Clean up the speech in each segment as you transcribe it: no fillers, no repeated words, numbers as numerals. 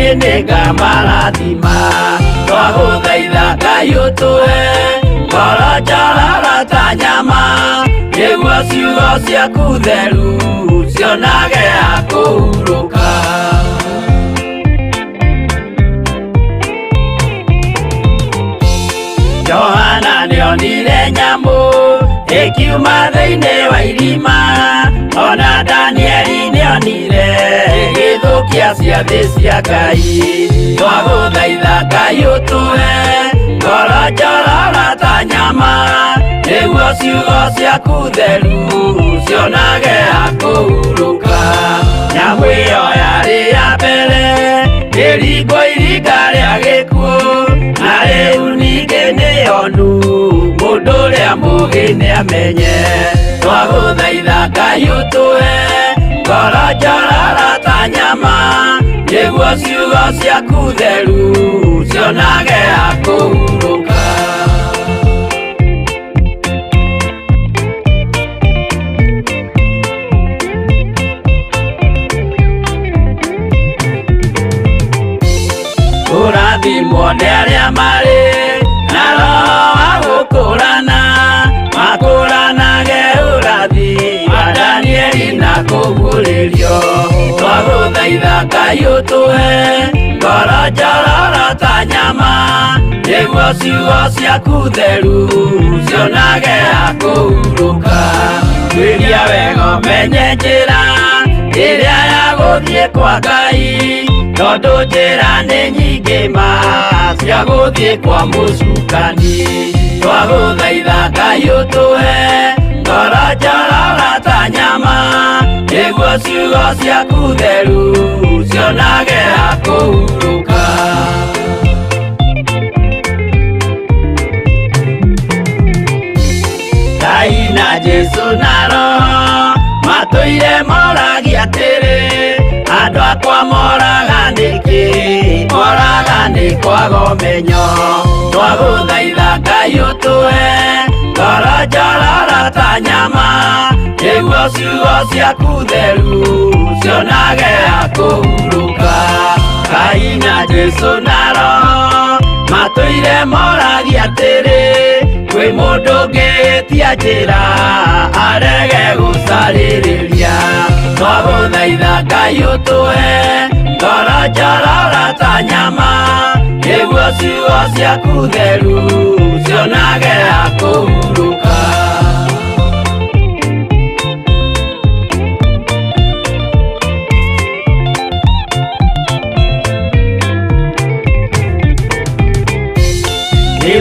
Niĩ nĩngamarathima. Twagũthaitha Ngai ũtũhe ngoro njororo ta nyama, nĩguo ciugo ciaku theru cionage ha kũhurũka. Johana nĩonire nyamũ ĩkiuma thĩinĩ wa irima, ona Danieli nĩonire ĩgĩthũkia ciathĩ cia Ngai. Twagũthaitha Ngai ũtũhe ngoro njororo ta nyama, nĩguo ciugo ciaku theru cionage ha kũhurũka. Nyamũ ĩyo yarĩ ya mbere ĩringwo iringa rĩa gĩkuũ, na rĩu ningĩ nĩyonu mũndũ ũrĩa mũũgĩ nĩamenye. Twagũthaitha Ngai ũtũhe ngoro njororo ta nyama, nĩguo ciugo ciaku theru cionage ha kũhurũka. Kũrathimwo nĩ arĩa marĩ na roho wa gũkũrana, makũranage ũrathi wa Danieli na kũguũrĩrio. Twagũthaitha Ngai ũtũhe ngoro njororo ta nyama, nĩguo ciugo ciaku theru cionage ha kũhurũka. Tuĩria wega ũmenye njĩra ĩrĩa ya gũthiĩ kwa Ngai, tondũ njĩra nĩ nyingĩ ma cia gũthiĩ kwa mũcukani. Twagũthaitha Ngai ũtũhe ngoro njororo ta nyama, nĩguo ciugo ciaku theru cionage ha kũhurũka. Ngai na Jesũ na Roho matũire moragia atĩrĩ, andũ akwa moraga nĩkĩ? Moraga nĩ kwaga ũmenyo. Twagũthaitha Ngai ũtũhe ngoro njororo ta nyama, nĩguo ciugo ciaku theru cionage ha kũhurũka. Ngai na Jesũ na Roho matũire moragia atĩrĩ, kwĩ mũndũ ũngĩtia njĩra arege gũcarĩrĩria. Twagũthaitha Ngai ũtũhe ngoro njororo ta nyama, nĩguo ciugo ciaku theru cionage ha kũhurũka.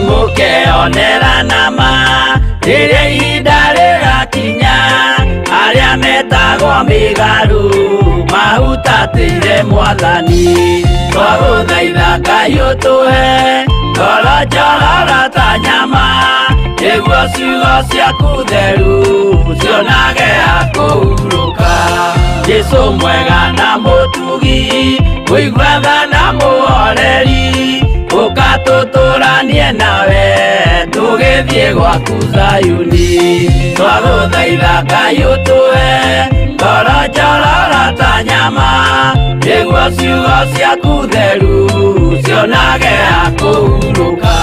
Nĩmũkeonera nama rĩrĩa ihinda rĩgakinya, arĩa metagwo mĩgarũ mahutatĩire Mwathani. Twagũthaitha Ngai ũtũhe ngoro njororo ta nyama, nĩguo ciugo ciaku theru cionage ha kũhurũka. Jesũ mwega na mũtugi, mũigua tha na mũhoreri, ũka tũtũranie nawe tũgĩthiĩ gwaku Zayuni. Twagũthaitha Ngai ũtũhe ngoro njororo ta nyama, nĩguo ciugo ciaku theru cionage ha kũhurũka.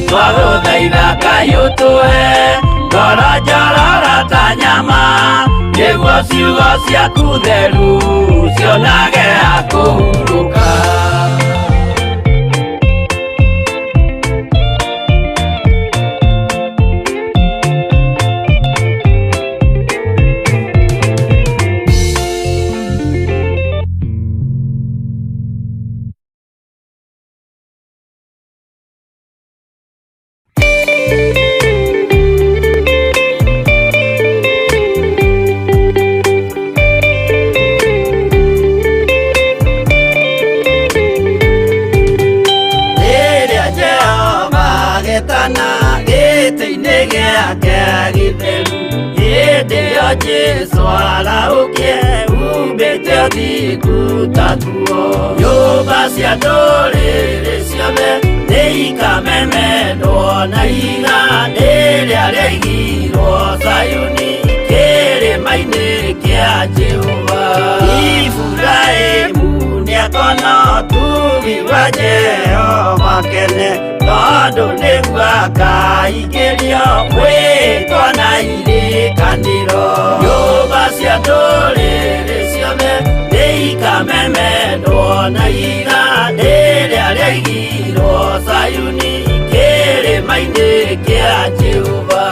Twagũthaitha Ngai ũtũhe ngoro njororo ta nyama, nĩguo ciugo ciaku theru cionage ha kũhurũka. Rĩrĩa Jehova agetana gĩtĩ-inĩ gĩake gĩtheru, hĩndĩ ĩyo Jesũ arahũkie umbĩte ũthingu ta nguo. Nyũmba cia ndũrĩrĩ ciothe nĩikamemendwo na ihiga rĩrĩa rĩaigirwo Zayuni kĩrĩma-inĩ kĩa Jehova. Iburahĩmu nĩakona ũtugi. Mũkerubi wa Jehova kene tondũ nĩguo akaingĩrio mwĩtwa na irĩkanĩro. Nyũmba cia ndũrĩrĩ ciothe nĩikamemendwo na ihiga rĩrĩa rĩaigirwo Zayuni kĩrĩma-inĩ kĩa Jehova.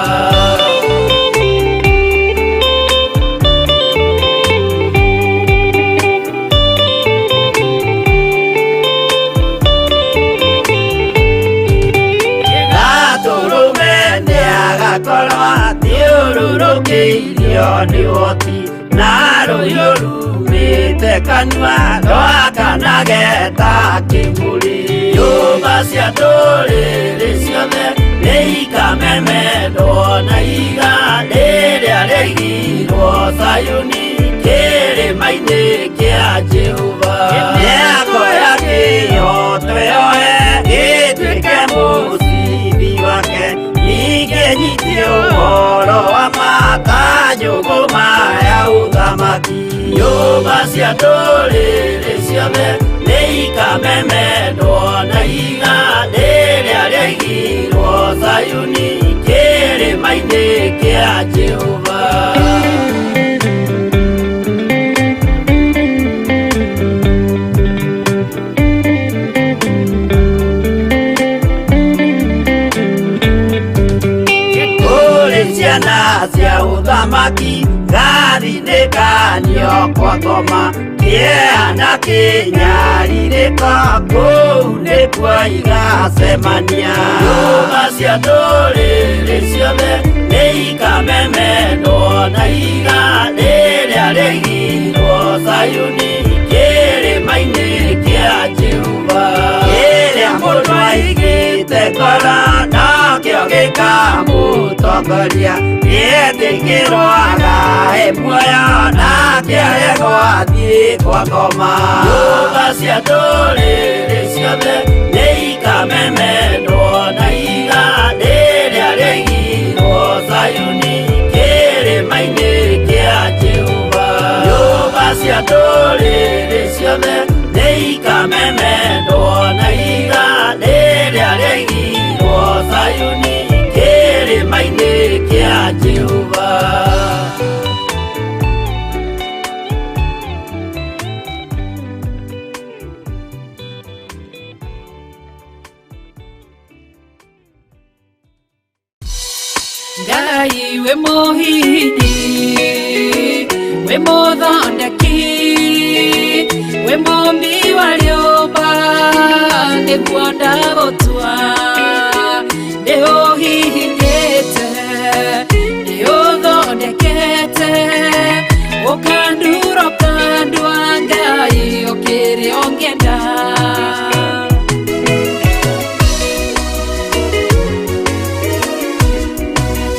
Gatũrũme nĩagakorwo athiũrũrũkĩirio nĩ ũhoti na rũhiũ rumĩte kanua rwakanage ta kĩmũrĩ. Nyũmba cia ndũrĩrĩ ciothe nĩikamemendwo na ihiga rĩrĩa rĩaigirwo Zayuni kĩrĩma-inĩ kĩa Jehova. Mĩako ya kĩhooto yoe ĩtuĩke mũcibi wake, ningĩ nyitie ũhoro wa ma ta njũgũma ya ũthamaki. Nyũmba cia ndũrĩrĩ ciothe nĩikamemendwo na ihiga rĩrĩa rĩaigirwo Zayuni kĩrĩma-inĩ kĩa Jehova. Kũrĩ ciana cia ũthamaki gathinĩkanio kwa ngoma kĩeha na kĩnyarirĩko kũu nĩkuo igacemania. Nyũmba cia ndũrĩrĩ ciothe nĩikamemendwo na ihiga rĩrĩa rĩaigirwo Zayuni kĩrĩma-inĩ kĩa Jehova. Kĩrĩa mũndũ aigĩte ngoro nokĩo gĩkamũtongoria, nĩetĩkĩrwo agae muoyo nake aregwo athiĩ kwa ngoma. Nyũmba cia ndũrĩrĩ ciothe nĩikamemendwo na ihiga rĩrĩa rĩaigirwo Zayuni kĩrĩma-inĩ kĩa Jehova. Nyũmba cia ndũrĩrĩ ciothe nĩikamemendwo na ihiga rĩrĩa rĩaigirwo Zayuni kĩrĩma-inĩ kĩa Jehova. Ngai we mũhihinyi, we mũthondeki, we mũmbi wa rĩũmba, nĩguo ndagũtua. Nĩ ũhihinyĩte, nĩ ũthondekete, ũkandura ũkandua Ngai ũkĩrĩ ũngĩenda.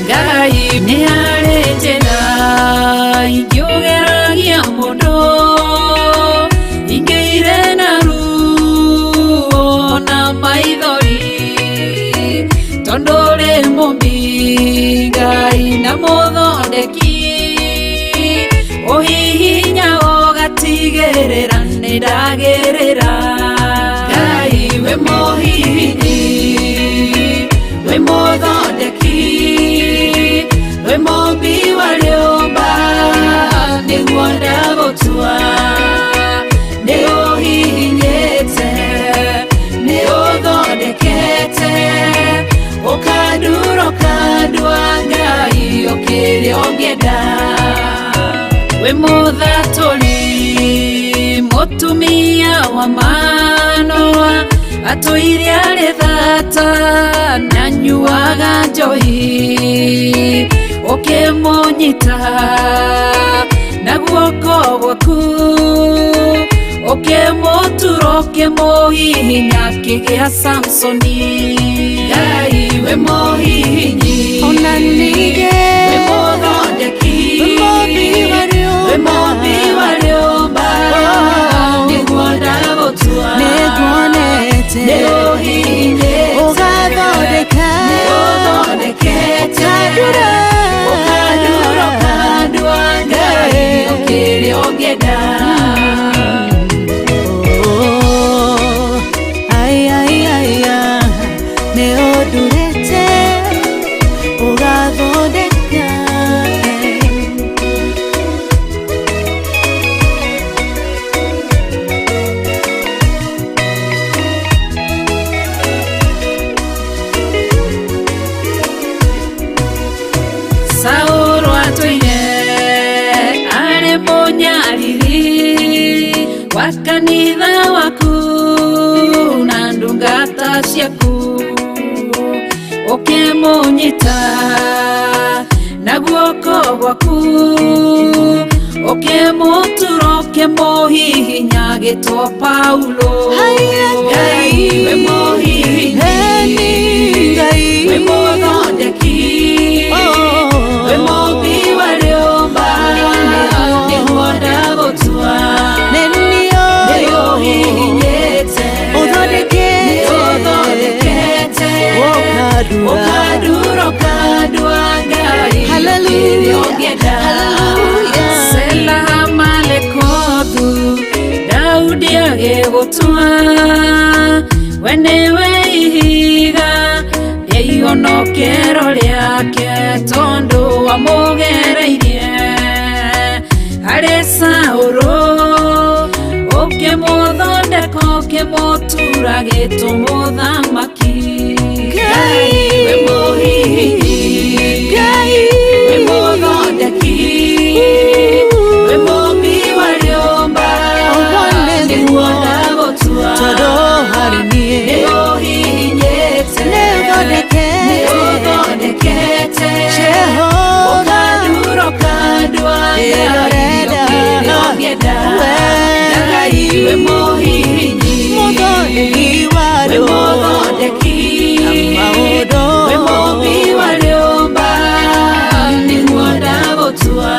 Ngai nĩ harĩ njĩra ingĩũgeragia mũndũ ingĩire na ruo na maithori tondũ ũrĩ mũmbi Ngai na mũthondeki ũhihinya ũgatigĩrĩra nĩ ndagĩrĩra. Ngai we mũhihinyi, we mũthondeki, we mũmbi wa rĩũmba, nĩguo ndagũtua. Nĩ ũhihinyĩte, nĩ ũthondekete, ũkandura ũkandua Ngai ũkĩrĩ ũngĩenda. We mũthatũri mũtumia wa Manoa atũire arĩ thata na nyuaga njohi ũkĩmũnyita na guoko gwaku ũkĩmũtura ũkĩmũhihinya akĩgĩa Samsoni. Ngai we mũhihinyi, Ona ningĩ we mũthondeki, we mũmbi wa rĩũmba, we mũmbi wa rĩũmba, nĩguo ndagũtua. Nĩnguonete Nĩ ũhihinyĩte, ũgathondeka, nĩ ũthondekete, ũkandura, ũkandura ũkandua Ngai ũkĩrĩ ũngĩenda. Oh, Wa kanitha waku na ndungata ciaku ũkĩmũnyita na guoko gwaku ũkĩmũtura ũkĩmũhihinya gĩtwo Paulo. Haiya Ngai we mũhihinyi, Eni Ngai we mũthondeki, we mũmbi wa rĩũmba, nĩguo ndagũtua. Nenio Nĩũhihinyĩte, Ũthondekete nĩũthondekete Ũkandura. Ũkandura, ũkandua Ngai. Hallelujah. Ũkĩrĩa ũngĩenda. Hallelujah. Sela Malekothu Daudi agĩgũtua, we nĩwe ihiga rĩa ihonokero rĩake, tondũ wamũgereirie harĩ Saũlũ, ũkĩmũthondeka ũkĩmũtura gĩtũmũthamaki. Ngai. We mũhihinyi, Ngai we mũthondeki, we mũmbi wa rĩũmba, Ũguo nĩguo. nĩguo ndagũtua. Tondũ harĩ niĩ Nĩũhihinyĩte, Nĩũthondekete. nĩũthondekete Jehova. Ũkandura, ũkandua Ngai, Ĩrorenda. ũkĩrĩa ũngĩenda. We. Ngai we mũhihinyi, Mũthondeki wa we rĩũmba. mũthondeki, Maũndũ. we mũmbi wa rĩũmba, nĩguo ndagũtua.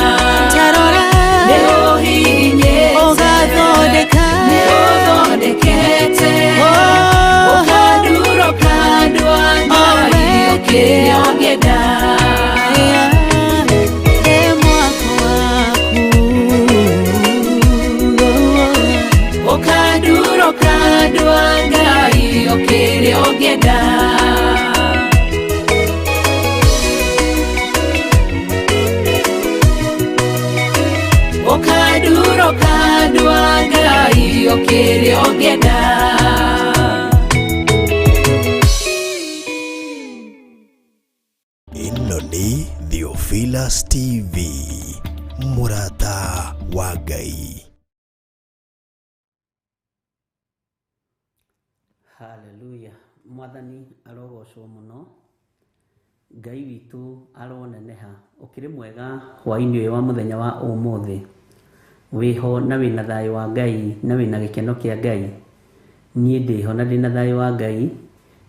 Tarora. Nĩũhihinyĩte, Ũgathondeka. nĩũthondekete Oh. ũkandura, ũkandua Ngai, Oh, ũkĩrĩa ũngĩenda. Ĩ mwako waku. Ũkandura, ũkandua Ngai, ũkĩrĩa ũngĩenda. Ũkandura, ũkandua Ngai, ũkĩrĩa ũngĩenda. Ĩno nĩ Theophilus TV, mũrata wa Ngai. Haleluya, mwathani arogocwo mũno, Ngai witũ aroneneha. Ũkĩrĩ mwega hwaĩ-inĩ ũyũ wa mũthenya wa ũmũthĩ, wĩho na wĩna thayũ wa Ngai na wĩna gĩkeno kĩa Ngai. Niĩ ndĩho na ndĩna thayũ wa Ngai.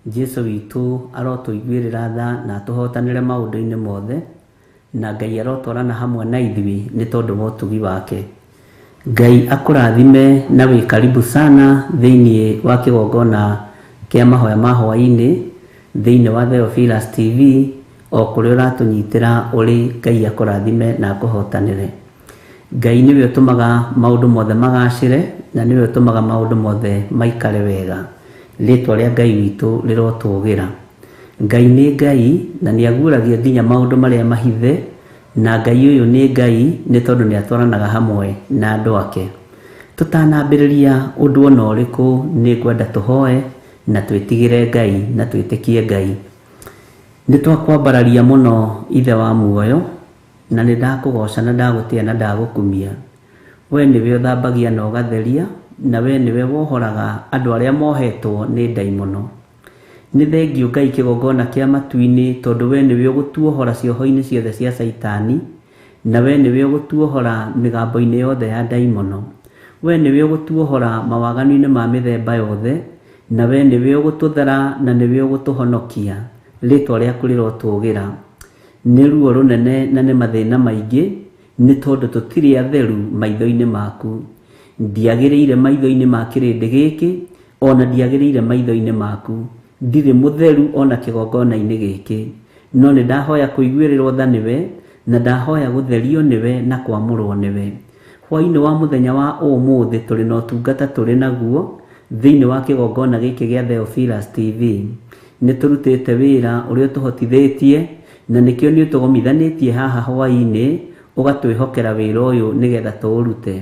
Jesu witũ arotũiguĩrĩra tha na atũhotanĩre maũndũ-inĩ mothe, na Ngai arotwarana hamwe na ithuĩ nĩ tondũ wa ũtugi wake. Ngai akũrathime na wĩ karibu sana thĩinĩ wa kĩgongona kĩa mahoya ma hwaĩ-inĩ thĩinĩ wa Theophilus TV, o kũrĩa ũratũnyitĩra ũrĩ. Ngai akũrathime na akũhotanĩre. Ngai nĩwe ũtũmaga maũndũ mothe magacĩre na nĩwe ũtũmaga maũndũ mothe maikare wega. Rĩtwa rĩa Ngai witũ rĩrotũgĩra. Ngai nĩ Ngai na nĩ aguũragia nginya maũndũ marĩa mahithe, na Ngai ũyũ nĩ Ngai nĩ tondũ nĩ atwaranaga hamwe na andũ ake. Tũtanambĩrĩria ũndũ ona ũrĩkũ, nĩ ngwenda tũhoe na twĩtigĩre Ngai na twĩtĩkie Ngai. Nĩ twakwambararia mũno Ithe wa muoyo, na nĩ ndakũgoca na ndagũtĩa na ndagũkumia. We nĩwe ũthambagia na ũgatheria, na we nĩwe wohoraga andũ arĩa mohetwo nĩ ndaimono. Nĩ thengio Ngai kĩgongona kĩa matu-inĩ, tondũ we nĩwe ũgũtuohora cioho-inĩ ciothe cia Caitani, na we nĩwe ũgũtuohora mĩgambo-inĩ yothe ya ndaimono. We nĩwe ũgũtuohora mawaganu-inĩ ma mĩthemba yothe, na we nĩwe ũgũtũthera na nĩwe ũgũtũhonokia. Rĩtwa rĩaku rĩrotũgĩra. Nĩ ruo rũnene na nĩ mathĩna maingĩ, nĩ tondũ tũtirĩ atheru maitho-inĩ maku. Ndiagĩrĩire maitho-inĩ ma kĩrĩndĩ gĩkĩ, ona ndiagĩrĩire maitho-inĩ maku. Ndirĩ mũtheru ona kĩgongona-inĩ gĩkĩ, no nĩ ndahoya kũiguĩrĩrwo tha nĩwe, na ndahoya gũtherio nĩwe na kwamũrwo nĩwe. Hwaĩ-inĩ wa mũthenya wa ũmũthĩ tũrĩ na ũtungata tũrĩ naguo thĩinĩ wa kĩgongona gĩkĩ gĩa Theophilus TV. Nĩ tũrutĩte wĩra ũrĩa ũtũhotithĩtie, na nĩkĩo nĩ ũtũgomithanĩtie haha hwaĩ-inĩ, ũgatwĩhokera wĩra ũyũ nĩgetha tũũrute.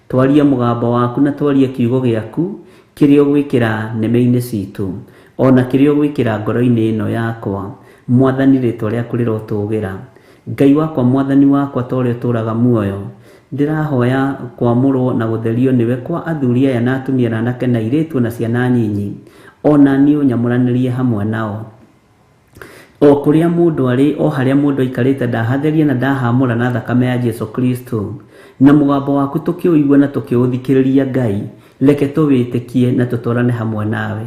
Twarie mũgambo waku na twarie kiugo gĩaku kĩrĩa ũgwĩkĩra nĩmĩ-inĩ citũ, ona kĩrĩa ũgwĩkĩra ngoro-inĩ ĩno yakwa. Mwathani, rĩtwa rĩaku rĩrotũgĩra. Ngai wakwa, mwathani wakwa, ta ũrĩa ũtũraga muoyo, Ndĩrahoya kwamũrwo na gũtherio nĩwe kwa athuri aya na atumia na anake na airĩtu na ciana nyinyi, ona niĩ ũnyamũranĩrie hamwe nao. O kũrĩa mũndũ arĩ, o harĩa mũndũ aikarĩte, ndahatheria na ndahamũra na thakame ya Jesu Kristo. Na mũgambo waku tũkĩũigua na tũkĩũthikĩrĩria Ngai, reke tũwĩtĩkie na tũtwarane hamwe nawe.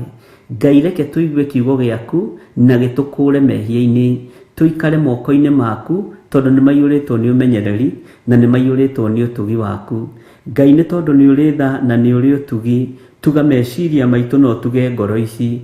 Ngai reke tũigue kiugo gĩaku na gĩtũkũre mehia-inĩ, tũikare moko-inĩ maku tondũ nĩ maiyũrĩtwo nĩ ũmenyereri na nĩ maiyũrĩtwo nĩ ũtugi waku. Ngai nĩ tondũ nĩ ũrĩ tha na nĩ ũrĩ ũtugi, tuga meciria maitũ na ũtuge ngoro ici.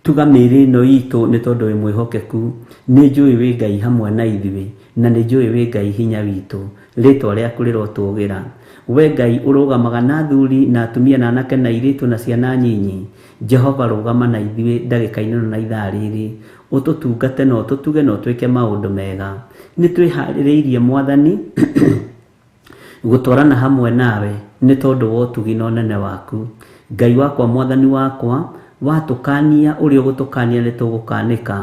Tuga mĩĩrĩ ĩno itũ nĩ tondũ wĩ mwĩhokeku. Nĩ njũĩ wĩ Ngai hamwe na ithuĩ, na nĩ njũĩ wĩ Ngai hinya witũ. Rĩtwa rĩaku rĩrotũgĩra. We Ngai ũrũgamaga na athuri na atumia na anake na airĩtu na ciana nyinyi. Jehova rũgama na ithuĩ ndagĩka-inĩ ĩno na ithaa rĩrĩ. Ũtũtungate na ũtũtuge na ũtwĩke maũndũ mega. Nĩ twĩharĩrĩirie Mwathani gũtwarana hamwe nawe nĩ tondũ wa ũtugi na ũnene waku. Ngai wakwa Mwathani wakwa, watũkania ũrĩa ũgũtũkania nĩ tũgũkanĩka.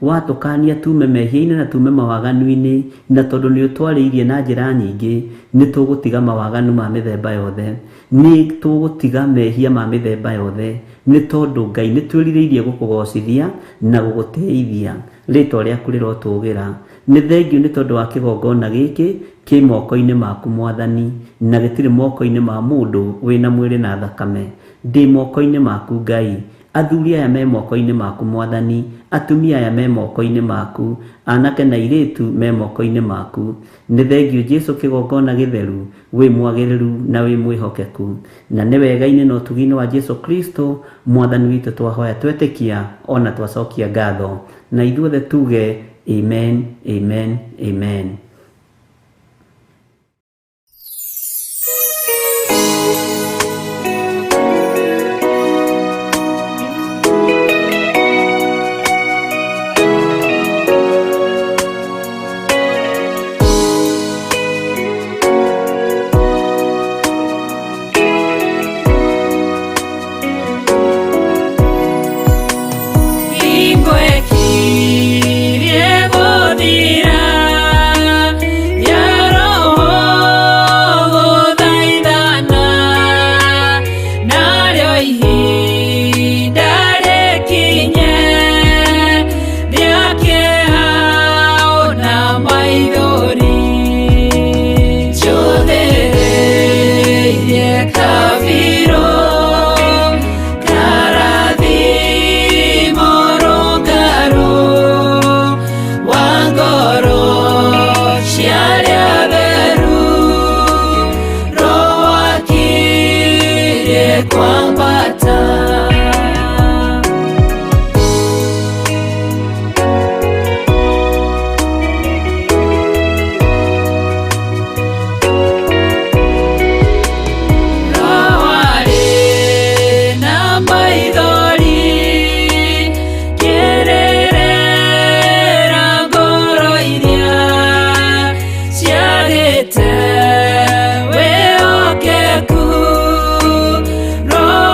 Watũkania tume mehia-inĩ na tume mawaganu-inĩ, na tondũ nĩ ũtwarĩirie na njĩra nyingĩ, nĩ tũgũtiga mawaganu ma mĩthemba yothe. Nĩ tũgũtiga mehia ma mĩthemba yothe, nĩ tondũ Ngai nĩ twĩrirĩirie gũkũgocithia na gũgũtĩithia. Rĩtwa rĩaku rĩrotũgĩra. Nĩ thengiũ nĩ tondũ wa kĩgongona gĩkĩ kĩ moko-inĩ maku Mwathani, na gĩtirĩ moko-inĩ ma mũndũ wĩna mwĩrĩ na thakame. Ndĩ moko-inĩ maku Ngai. Athuri aya me moko-inĩ maku Mwathani, atumia aya me moko-inĩ maku, anake na airĩtu me moko-inĩ maku. Nĩ thengiũ Jesu kĩgongona gĩtheru, wĩ mwagĩrĩru na wĩ mwĩhokeku. Na nĩ wega-inĩ na ũtugi-inĩ wa Jesu Kristo Mwathani witũ twahoya twetĩkia ona twacokia ngatho. Na ithuothe tuge amen, amen, amen. Hingo ĩkirie gũthira ya roho gũthaithana, narĩo ihinda rĩkinye rĩa kĩeha ona maithori. Njũthĩrĩirie kabirũ karathimo rũngarũ wa ngoro cia arĩa atheru, Roho akirie kwambata. Roho arĩ na maithori kĩrĩrĩra ngoro iria ciagĩte wĩhokeku. Roho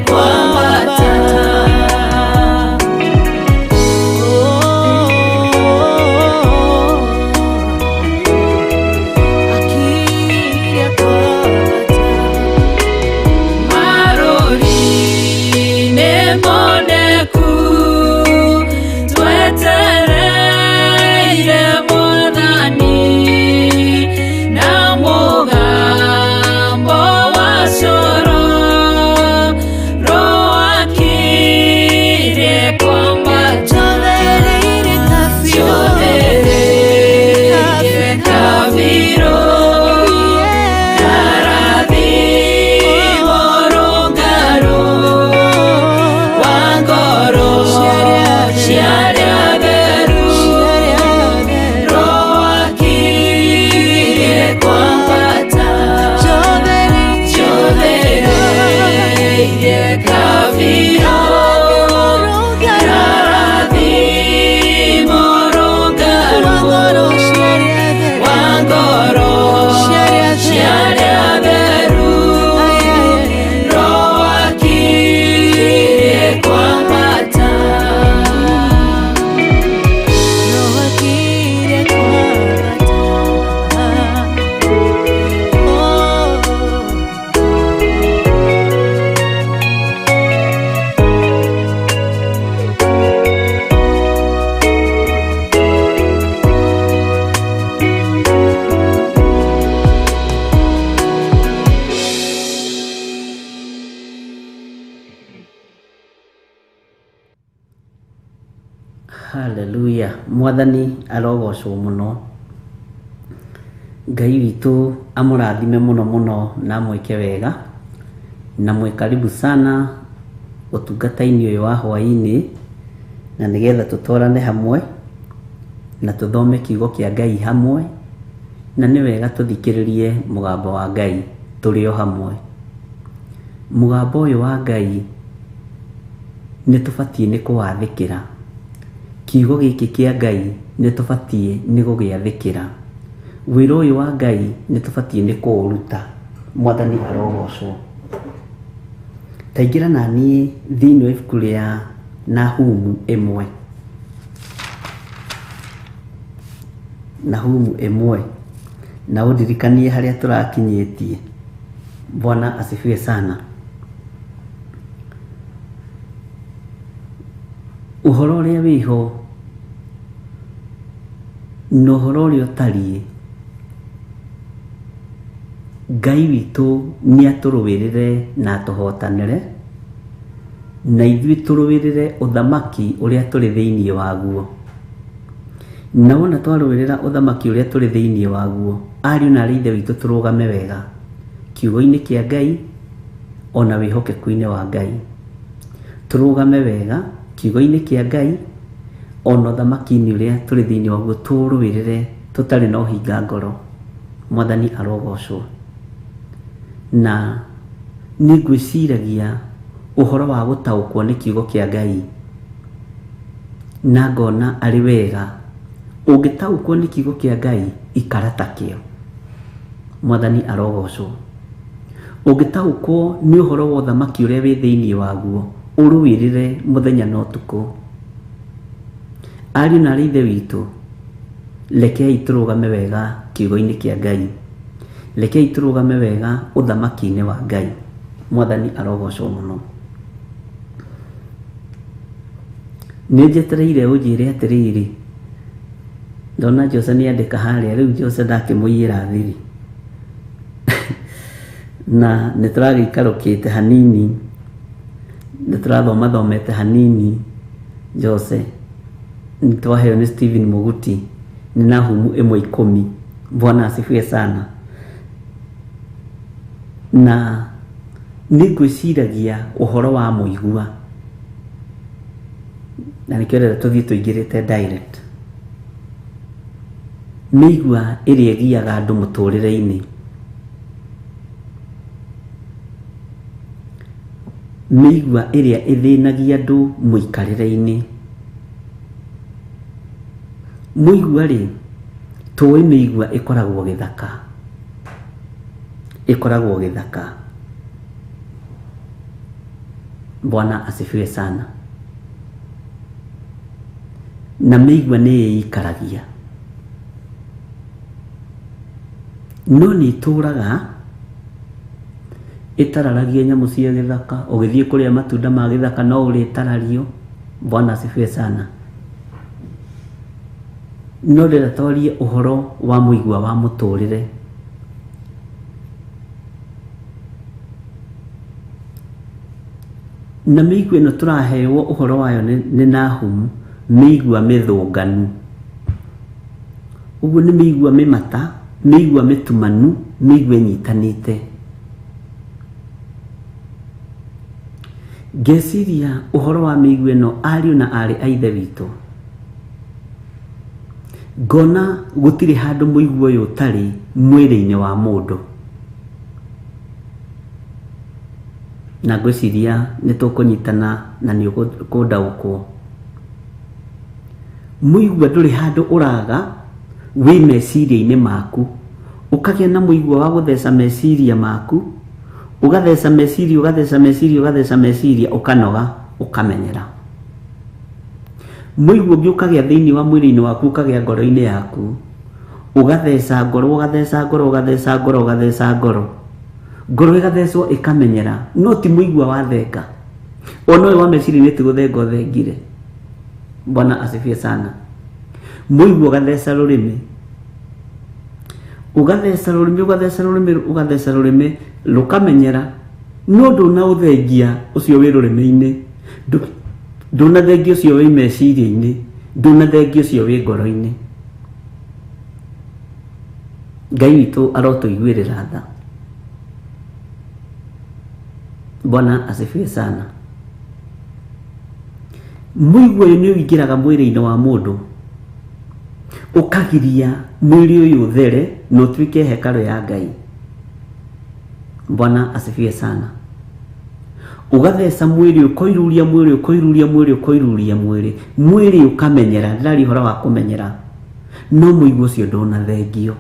kwambata. Akiria kwambata. Marũri nĩ moneku, twetereire Mwathani, na mũgambo wa coro, rũakirie kwambata. Njothereire kabirũ. Njothereire kabirũ, karathimo rũngarũ wa ngoro cia arĩa atheru, rũakirie kwambata. Njothereire kabirũ, karathimo rũngarũ wa ngoro cia arĩa atheru, rũakirie kwambata. Rũakirie kwambata. Oh. Haleluya, mwathani arogocwo mũno. Ngai witũ amũrathime mũno mũno na amwĩke wega, na mwĩ karibu sana ũtungata-inĩ ũyũ wa hwaĩ-inĩ, na nĩgetha tũtwarane hamwe na tũthome kiugo kĩa Ngai hamwe, na nĩ wega tũthikĩrĩrie mũgambo wa Ngai tũrĩ o hamwe. Mũgambo ũyũ wa Ngai nĩ tũbatiĩ nĩ kũwathĩkĩra. Kiugo gĩkĩ kĩa Ngai nĩ tũbatiĩ nĩ gũgĩathĩkĩra. Wĩra ũyũ wa Ngai nĩ tũbatiĩ nĩ kũũruta. Mwathani arogocwo. Taingĩra na niĩ thĩinĩ wa ibuku rĩa Nahumu 1. Nahumu 1. Na ũndirikanie harĩa tũrakinyĩtie. Bwana asifiwe sana. Ũhoro ũrĩa wĩho na ũhoro ũrĩa ũtariĩ, Ngai witũ nĩ atũrũĩrĩre na atũhotanĩre, na ithuĩ tũrũĩrĩre ũthamaki ũrĩa tũrĩ thĩinĩ waguo. Na wona twarũĩrĩra ũthamaki ũrĩa tũrĩ thĩinĩ waguo, ariũ na aarĩ a Ithe witũ tũrũgame wega kiugo-inĩ kĩa Ngai ona wĩhokeku-inĩ wa Ngai. Tũrũgame wega kiugo-inĩ kĩa Ngai ona ũthamaki-inĩ ũrĩa tũrĩ thĩinĩ waguo, tũrũĩrĩre tũtarĩ na ũhinga ngoro. Mwathani arogocwo. Na nĩ ngwĩciragia ũhoro wa gũtaũkwo nĩ kiugo kĩa Ngai, na ngona arĩ wega ũngĩtaũkwo nĩ kiugo kĩa Ngai, ikara ta kĩo. Mwathani arogocwo. Ũngĩtaũkwo nĩ ũhoro wa ũthamaki ũrĩa wĩ thĩinĩ waguo, ũrũĩrĩre mũthenya na ũtukũ. Ariũ na aarĩ a Ithe witũ, rekei tũrũgame wega kiugo-inĩ kĩa Ngai. Rekei tũrũgame wega ũthamaki-inĩ wa Ngai. Mwathani arogocwo mũno. Nĩ njetereire ũnjĩre atĩrĩrĩ, ndona Jose nĩ andĩka harĩa, rĩu Jose ndakĩmũiyĩra thiri. Na nĩ tũragĩikarũkĩte hanini, nĩ tũrathomathomete hanini Jose, nĩ twaheo nĩ Stephen Muguti, nĩ Nahumu 1:10. Bwana asifiwe sana. Na nĩ ngwĩciragia ũhoro wa mũigua, na nĩkĩo ndĩrenda tũthiĩ tũingĩrĩte direct. Mĩigua ĩrĩa ĩgiaga andũ mũtũrĩre-inĩ, mĩigua ĩrĩa ĩthĩnagia andũ mũikarĩre-inĩ. Mũigua rĩ, tũĩ mĩigua ĩkoragwo gĩthaka, ĩkoragwo gĩthaka. Bwana asifiwe sana. Na mĩigua nĩ ĩikaragia, no nĩ ĩtũraga ĩtararagia nyamũ cia gĩthaka. Ũgĩthiĩ kũrĩa matunda ma gĩthaka no ũrĩtarario. Bwana asifiwe sana. No ndĩrenda twarie ũhoro wa mũigua wa mũtũrĩre. Na mĩigua ĩno tũraheo ũhoro wayo nĩ Nahumu, mĩigua mĩthũnganu. Ũguo nĩ mĩigua mĩmata, mĩigua mĩtumanu, mĩigua ĩnyitanĩte. Ngeciria ũhoro wa mĩigua ĩno, ariũ na aarĩ a Ithe witũ, ngona gũtirĩ handũ mũigua ũyũ ũtarĩ mwĩrĩ-inĩ wa mũndũ. Na ngwĩciria nĩ tũkũnyitana na nĩ ũkũndaũkwo. Mũigua ndũrĩ handũ ũraga wĩ meciria-inĩ maku. Ũkagĩa na mũigua wa gũtheca meciria maku, ũgatheca meciria, ũgatheca meciria, ũgatheca meciria, ũkanoga, ũkamenyera. Mũigua ũngĩ ũkagĩa thĩinĩ wa mwĩrĩ-inĩ waku, ũkagĩa ngoro-inĩ yaku, ũgatheca ngoro, ũgatheca ngoro, ũgatheca ngoro, ũgatheca ngoro, ngoro ĩgathecwo ĩkamenyera, no ti mũigua wa thenga. Ona ũyũ wa meciria-inĩ ti gũthenga ũthengire. Bwana asifiwe sana. Mũigua ũgatheca rũrĩmĩ, ũgatheca rũrĩmĩ, ũgatheca rũrĩmĩ, ũgatheca rũrĩmĩ, rũkamenyera, no ndũnaũthengia ũcio wĩ rũrĩmĩ-inĩ, ndũnathengia ũcio wĩ meciria-inĩ, ndũnathengia ũcio wĩ ngoro-inĩ. Ngai witũ arotũiguĩrĩra tha. Bwana asifiwe sana. Mũigua ũyũ nĩ ũingĩraga mwĩrĩ-inĩ wa mũndũ, ũkagiria mwĩrĩ ũyũ ũthere na ũtuĩke hekarũ ya Ngai. Bwana asifiwe sana. Ũgatheca mwĩrĩ, ũkoiruria mwĩrĩ, ũkoiruria mwĩrĩ, ũkoiruria mwĩrĩ, mwĩrĩ ũkamenyera. Ndĩraria ũhoro wa kũmenyera, no mũigua ũcio ndũnathengio.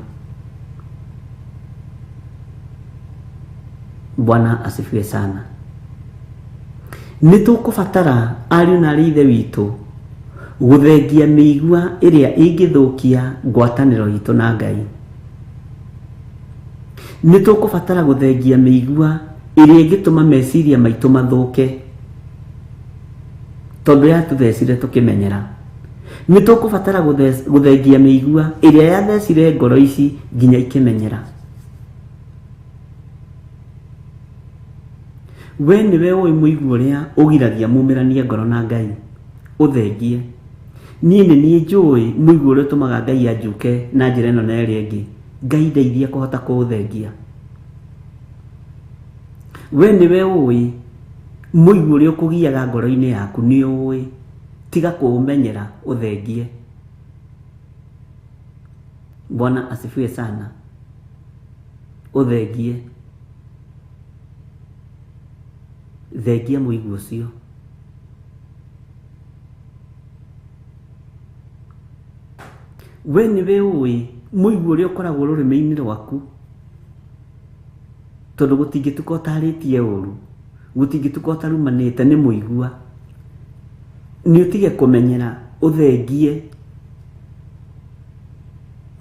Bwana asifiwe sana. Nĩ tũkũbatara ariũ na aarĩ Ithe witũ gũthengia mĩigua ĩrĩa ĩngĩthũkia ngwatanĩro itũ na Ngai. Nĩ tũkũbatara gũthengia mĩigua ĩrĩa ĩngĩtũma meciria maitũ mathũke, tondũ yatũthecire tũkĩmenyera. Nĩ tũkũbatara gũthengia mĩigua ĩrĩa yathecire ngoro ici nginya ikĩmenyera. We nĩwe ũĩ mũigua ũrĩa ũgiragia mumĩranie ngoro na Ngai, ũthengie. Niĩ nĩ niĩ njũĩ mũigua ũrĩa ũtũmaga Ngai anjuke na njĩra ĩno na ĩrĩa ĩngĩ. Ngai ndeithia kũhota kũũthengia. We nĩwe ũĩ mũigua ũrĩa ũkũgiaga ngoro-inĩ yaku, nĩ ũĩ. Tiga kũũmenyera, ũthengie. Bwana asifiwe sana. Ũthengie. Thengia mũigua ũcio. We nĩwe ũĩ mũigua ũrĩa ũkoragwo rũrĩmĩ-inĩ rwaku, tondũ gũtingĩtuka ũtarĩtie ũru, gũtingĩtuka ũtarumanĩte, nĩ mũigua. Nĩ ũtige kũmenyera, ũthengie.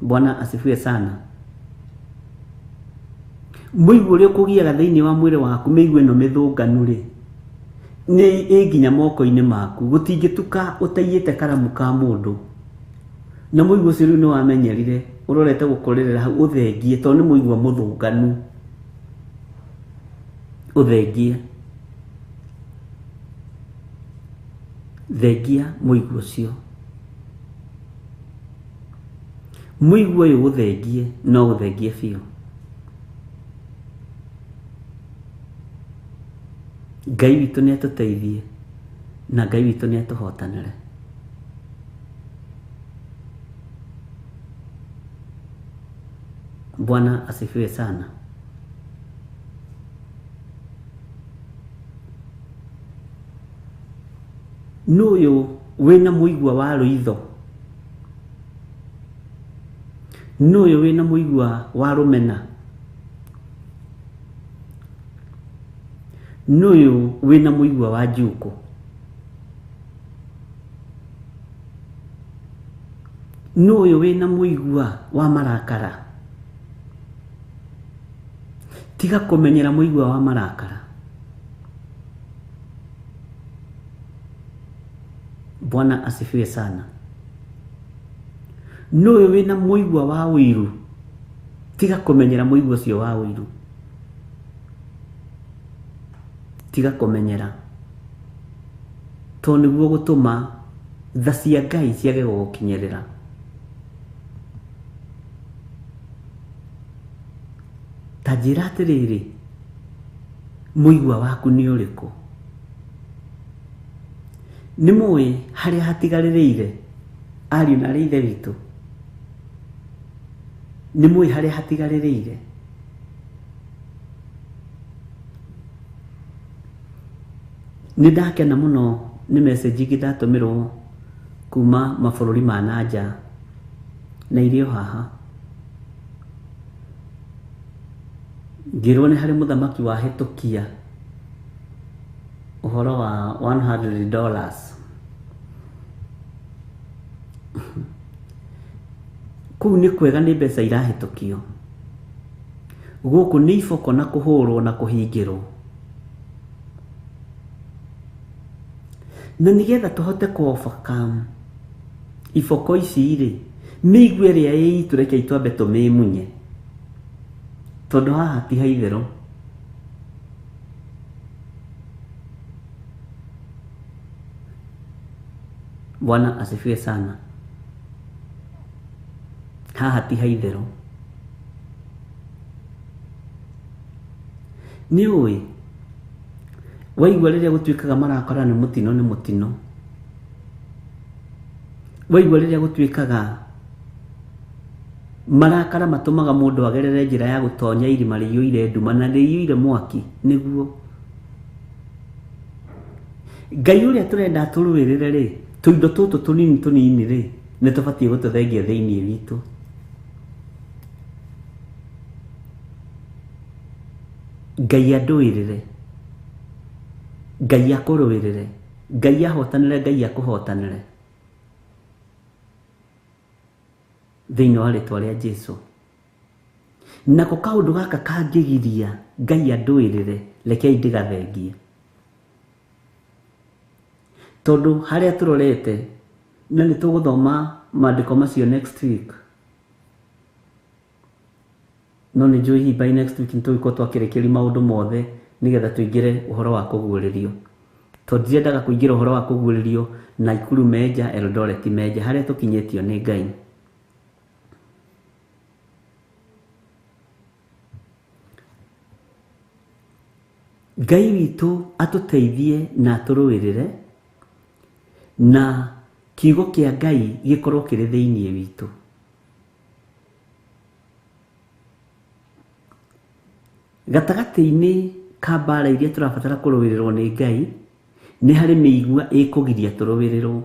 Bwana asifiwe sana. Mũigua ũrĩa ũkũgiaga thĩinĩ wa mwĩrĩ waku, mĩigua ĩno mĩthũnganu rĩ, nĩ ĩ nginya moko-inĩ maku. Gũtingĩtuka ũtaiyĩte karamu ka mũndũ, na mũigua ũcio rĩu nĩ wamenyerire, ũrorete gũkũrĩrĩra hau, ũthengie, tondũ nĩ mũigua mũthũnganu. Ũthengie. Thengia mũigua ũcio. Mũigua ũyũ ũthengie, no ũthengie biũ. Ngai witũ nĩ atũteithie, na Ngai witũ nĩ atũhotanĩre. Bwana asifiwe sana. Nũ ũyũ wĩna mũigua wa rũitho? Nũ ũyũ wĩna mũigua wa rũmena? Nũ ũyũ wĩna mũigua wa njukũ? Nũ ũyũ wĩna mũigua wa marakara? Tiga kũmenyera mũigua wa marakara. Bwana asifiwe sana. Nũ ũyũ wĩna mũigua wa ũiru? Tiga kũmenyera mũigua ũcio wa ũiru. Tiga kũmenyera, tondũ nĩguo gũtũma tha cia Ngai ciage gũgũkinyĩrĩra. Ta njĩra atĩrĩrĩ, mũigua waku nĩ ũrĩkũ? Nĩ mũĩ harĩa hatigarĩrĩire, ariũ na arĩ ithe witũ? Nĩ mũĩ harĩa hatigarĩrĩire? Nĩ ndakena mũno nĩ message ingĩ ndatũmĩrwo kuma mabũrũri ma na nja na irĩ o haha. Ngĩrwo nĩ harĩ mũthamaki wahĩtũkia ũhoro wa $100. Kũu nĩ kwega nĩ mbeca irahĩtũkio. Gũkũ nĩ iboko na kũhũrwo na kũhingĩrwo. Na nĩgetha tũhote kũ overcome iboko ici rĩ, mĩigua ĩrĩa ĩ itũ rekei twambe tũmĩmunye, tondũ haha ti haitherũ. Bwana asifiwe sana. Haha ti haitherũ. Nĩ ũĩ waigua rĩrĩa gũtuĩkaga marakara nĩ mũtino, nĩ mũtino. Waigua rĩrĩa gũtuĩkaga marakara matũmaga mũndũ agerere njĩra ya gũtonya irima rĩiyũire nduma na rĩiyũire mwaki, nĩguo Ngai ũrĩa tũrenda atũrũĩrĩre rĩ, tũindo tũtũ tũnini tũnini rĩ, nĩ tũbatiĩ gũtũthengia thĩinĩ witũ. Ngai andũĩrĩre, Ngai akũrũĩrĩre, Ngai ahotanĩre, Ngai akũhotanĩre thĩinĩ wa rĩtwa rĩa Jesu. Nako kaũndũ gaka kangĩgiria Ngai andũĩrĩre, rekei ndĩgathengie, tondũ harĩa tũrorete na nĩ tũgũthoma maandĩko macio next week, no nĩ njũĩ hihi by next week nĩ tũgũkorwo twakĩrĩkĩria maũndũ mothe nĩgetha tũingĩre ũhoro wa kũguũrĩrio, tondũ ndirendaga kũingĩra ũhoro wa kũguũrĩrio Nakuru Major, Eldoret Major, harĩa tũkinyĩtio nĩ Ngai. Ngai witũ atũteithie na atũrũĩrĩre, na kiugo kĩa Ngai gĩkorwo kĩrĩ thĩinĩ witũ. Gatagatĩ-inĩ ka mbara iria tũrabatara kũrũĩrĩrwo nĩ Ngai, nĩ harĩ mĩigua ĩkũgiria tũrũĩrĩrwo,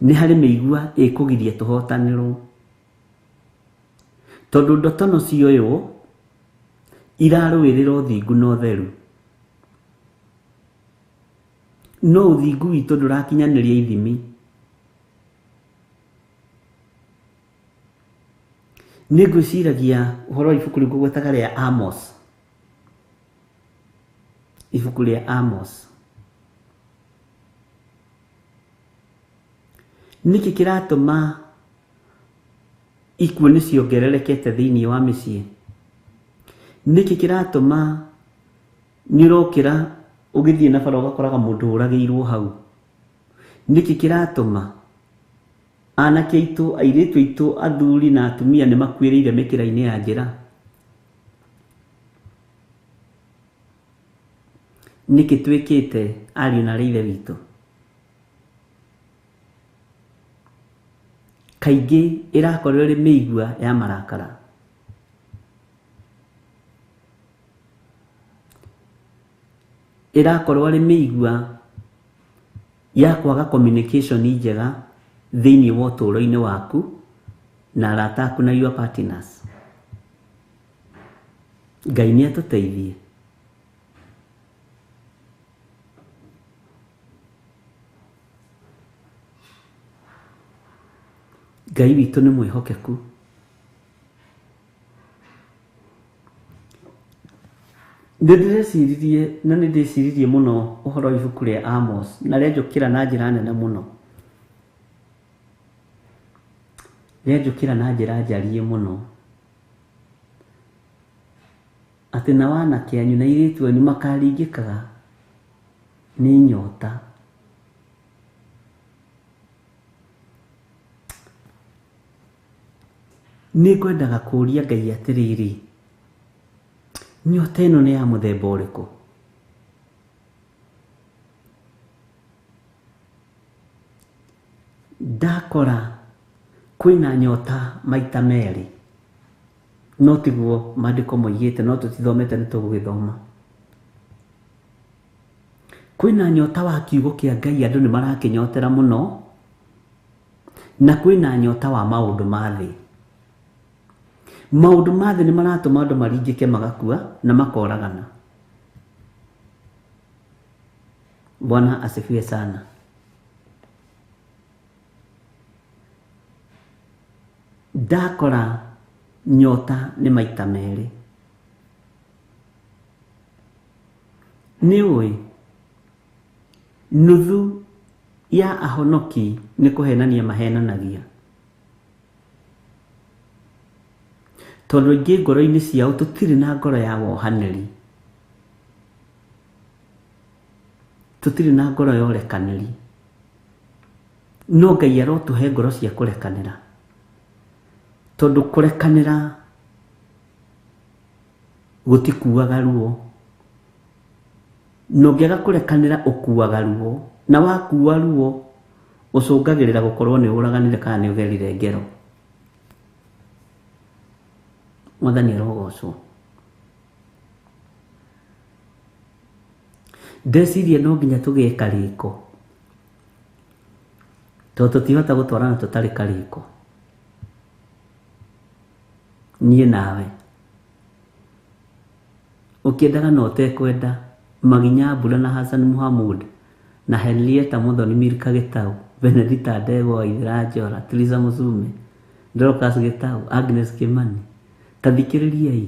nĩ harĩ mĩigua ĩkũgiria tũhotanĩrwo, tondũ ndotono cioywo irarũĩrĩra ũthingu na ũtheru, no ũthingu witũ ndũrakinyanĩria ithimi. Nĩ ngwĩciragia ũhoro wa ibuku rĩu ngũgwetaga rĩa Amos, ibuku rĩa Amos. Nĩkĩ kĩratũma ikuũ nĩ ciongererekete thĩinĩ wa mĩciĩ? Nĩkĩ kĩratũma nĩ ũrokĩra ũgĩthiĩ na bara ũgakoraga mũndũ ũragĩirwo hau? Nĩkĩ kĩratũma anake aitũ, airĩtu aitũ, athuri na atumia nĩ makuĩrĩire mĩkĩra-inĩ ya njĩra? Nĩkĩ twĩkĩte ariũ na arĩ ithe witũ? Kaingĩ ĩrakorwo ĩrĩ mĩigua ya marakara. Ĩrakorwo arĩ mĩigua ya kwaga communication njega thĩinĩ wa ũtũũro-inĩ waku na arata aku na your partners. Ngai nĩ atũteithie. Ngai witũ nĩ mwĩhokeku. Nĩ ndĩreciririe na nĩ ndĩciririe mũno ũhoro wa ibuku rĩa Amos na rĩanjũkĩra na njĩra nene mũno, rĩanjũkĩra na njĩra njariĩ mũno, atĩ nao anake anyu na airĩtu anyu makaringĩkaga nĩ nyota. Nĩ ngwendaga kũũria Ngai atĩrĩrĩ, nyota ĩno nĩ ya mũthemba ũrĩkũ? Ndakora kwĩna nyota maita merĩ, no tiguo maandĩko moigĩte, no tũtithomete nĩ tũgũgĩthoma. Kwĩna nyota wa kiugo kĩa Ngai, andũ nĩ marakĩnyotera mũno, na kwĩna nyota wa maũndũ ma thĩ. Maũndũ ma thĩ nĩ maratũma andũ maringĩke magakua na makoragana. Bwana asifiwe sana. Ndakora nyota nĩ maita merĩ. Nĩ ũĩ nuthu ya ahonoki nĩ kũhenania mahenanagia, tondũ aingĩ ngoro-inĩ ciao tũtirĩ na ngoro ya wohanĩri, tũtirĩ na ngoro ya ũrekanĩri. No Ngai arotũhe ngoro cia kũrekanĩra, tondũ kũrekanĩra gũtikuaga ruo, na ũngĩaga kũrekanĩra ũkuaga ruo, na wakua ruo ũcũngagĩrĩra gũkorwo nĩ ũraganire kana nĩ ũgerire ngero. Mwathani arogocwo. Ndeciria no nginya tũgĩe karĩko, tondũ tũtihota gũtwarana tũtarĩ karĩko, niĩ nawe. Ũkĩendaga na ũtekwenda, Maginya Mbura na Hassan Muhammad na Henrietta Muthoni, Milka Gĩtau, Benedita Ndegwa, Waithera Njora, Teresa Mũcume, Dorcas Gĩtau, Agnes Kimani, ta thikĩrĩriai,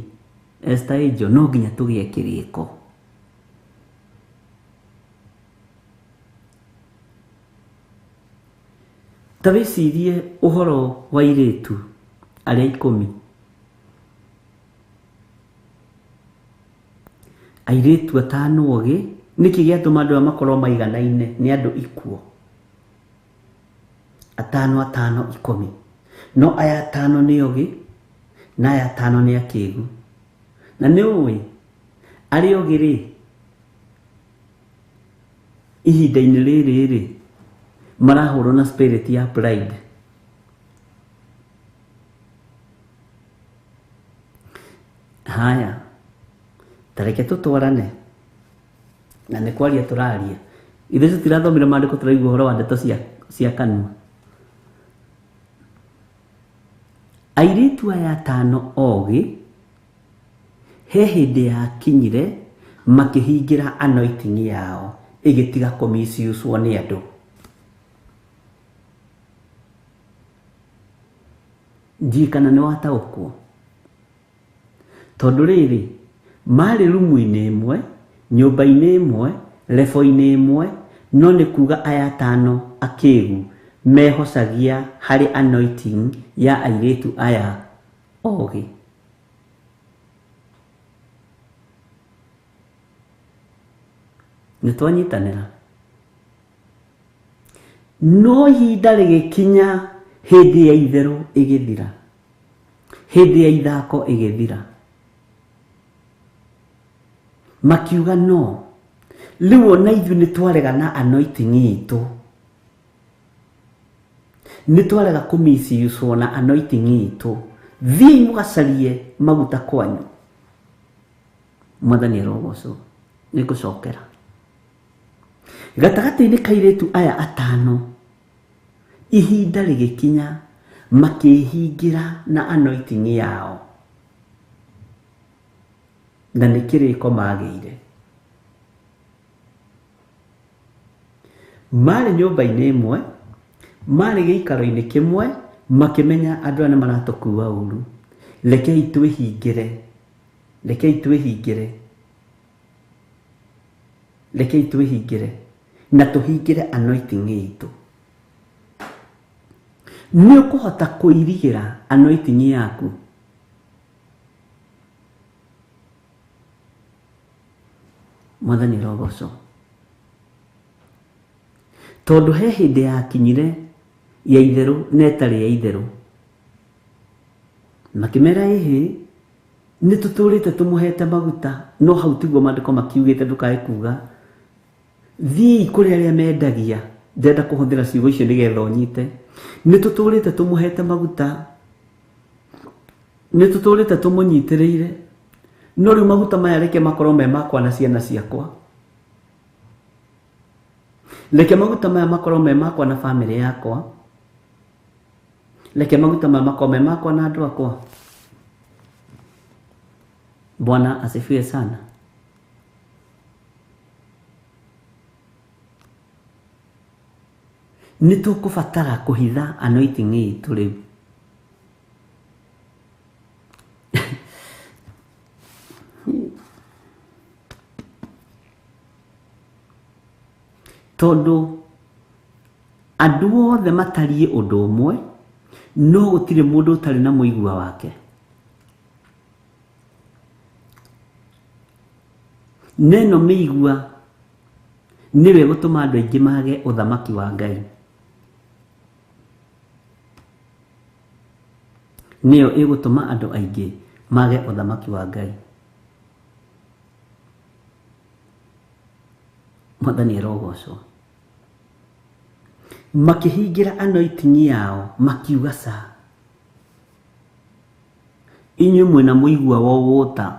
Esther Angel, no nginya tũgĩe kĩrĩko. Ta wĩcirie ũhoro wa airĩtu arĩa 10. Airĩtu 5 ogĩ, nĩkĩ gĩatũma andũ aya makorwo maiganaine? Nĩ andũ ikuo. 5 5 10. No aya 5 nĩ ogĩ na aya 5 nĩ akĩgu. Na nĩ ũĩ arĩa ogĩ rĩ, ihinda-inĩ rĩrĩ rĩ, marahũrwo na spirit ya pride. Haya, ta reke tũtwarane na nĩ kwaria tũraria. Ithuĩ tũtirathomire maandĩko, tũraigua ũhoro wa ndeto cia kanua. Airĩtu aya 5 ogĩ he hĩndĩ yakinyire makĩhingĩra anointing yao ĩgĩtiga kũmisiuswo nĩ andũ. Ndiũĩ kana nĩ wataũkwo, tondũ rĩrĩ marĩ rumu-inĩ ĩmwe, nyũmba-inĩ ĩmwe, lebo-inĩ ĩmwe, no nĩ kuga aya 5 akĩgu mehocagia harĩ anointing ya airĩtu aya ogĩ. Nĩ twanyitanĩra. No ihinda rĩgĩkinya hĩndĩ ya itherũ ĩgĩthira, hĩndĩ ya ithako ĩgĩthira, makiuga no rĩu ona ithuĩ nĩ twarega na anointing itũ, nĩ twarega kũmisiuswo na anointing itũ, thiĩi mũgacarie maguta kwanyu. Mwathani arogocwo. Nĩ ngũcokera gatagatĩ-inĩ ka airĩtu aya 5, ihinda rĩgĩkinya makĩhingĩra na anointing yao, na nĩ kĩrĩko magĩire. Marĩ nyũmba-inĩ ĩmwe, marĩ gĩikaro-inĩ kĩmwe, Makĩmenya andũ aya nĩ maratũkua ũru. Rekei twĩhingĩre. Rekei twĩhingĩre. Rekei twĩhingĩre. Na tũhingĩre anointing itũ. Nĩ ũkũhota kũirigĩra anointing yaku. Mwathani arogocwo. Tondũ he hĩndĩ yakinyire ya itherũ na ĩtarĩ ya itherũ. Makĩmera ĩhĩ, nĩ tũtũrĩte tũmũhete maguta, no hau tiguo maandĩko makiugĩte ndũkae kuga. Thiĩi kũrĩ arĩa mendagia, ndĩrenda kũhũthĩra ciugo icio nĩgetha ũnyite. Nĩ tũtũrĩte tũmũhete maguta, nĩ tũtũrĩte tũmũnyitĩrĩire, no rĩu maguta maya reke makorwo me makwa na ciana ciakwa. Reke maguta maya makorwo me makwa na bamĩrĩ yakwa. Reke maguta maya makorwo me makwa na andũ akwa. Bwana asifiwe sana. Nĩ tũkũbatara kũhitha anointing itũ rĩu. Tondũ andũ othe matariĩ ũndũ ũmwe, no gũtirĩ mũndũ ũtarĩ na mũigua wake. Na ĩno mĩigua nĩyo ĩgũtũma andũ aingĩ mage ũthamaki wa Ngai. Nĩyo ĩgũtũma andũ aingĩ mage ũthamaki wa Ngai. Mwathani arogocwo. Makĩhingĩra anointing yao makiuga ca. Inyuĩ mwĩna mũigua wa ũgũta.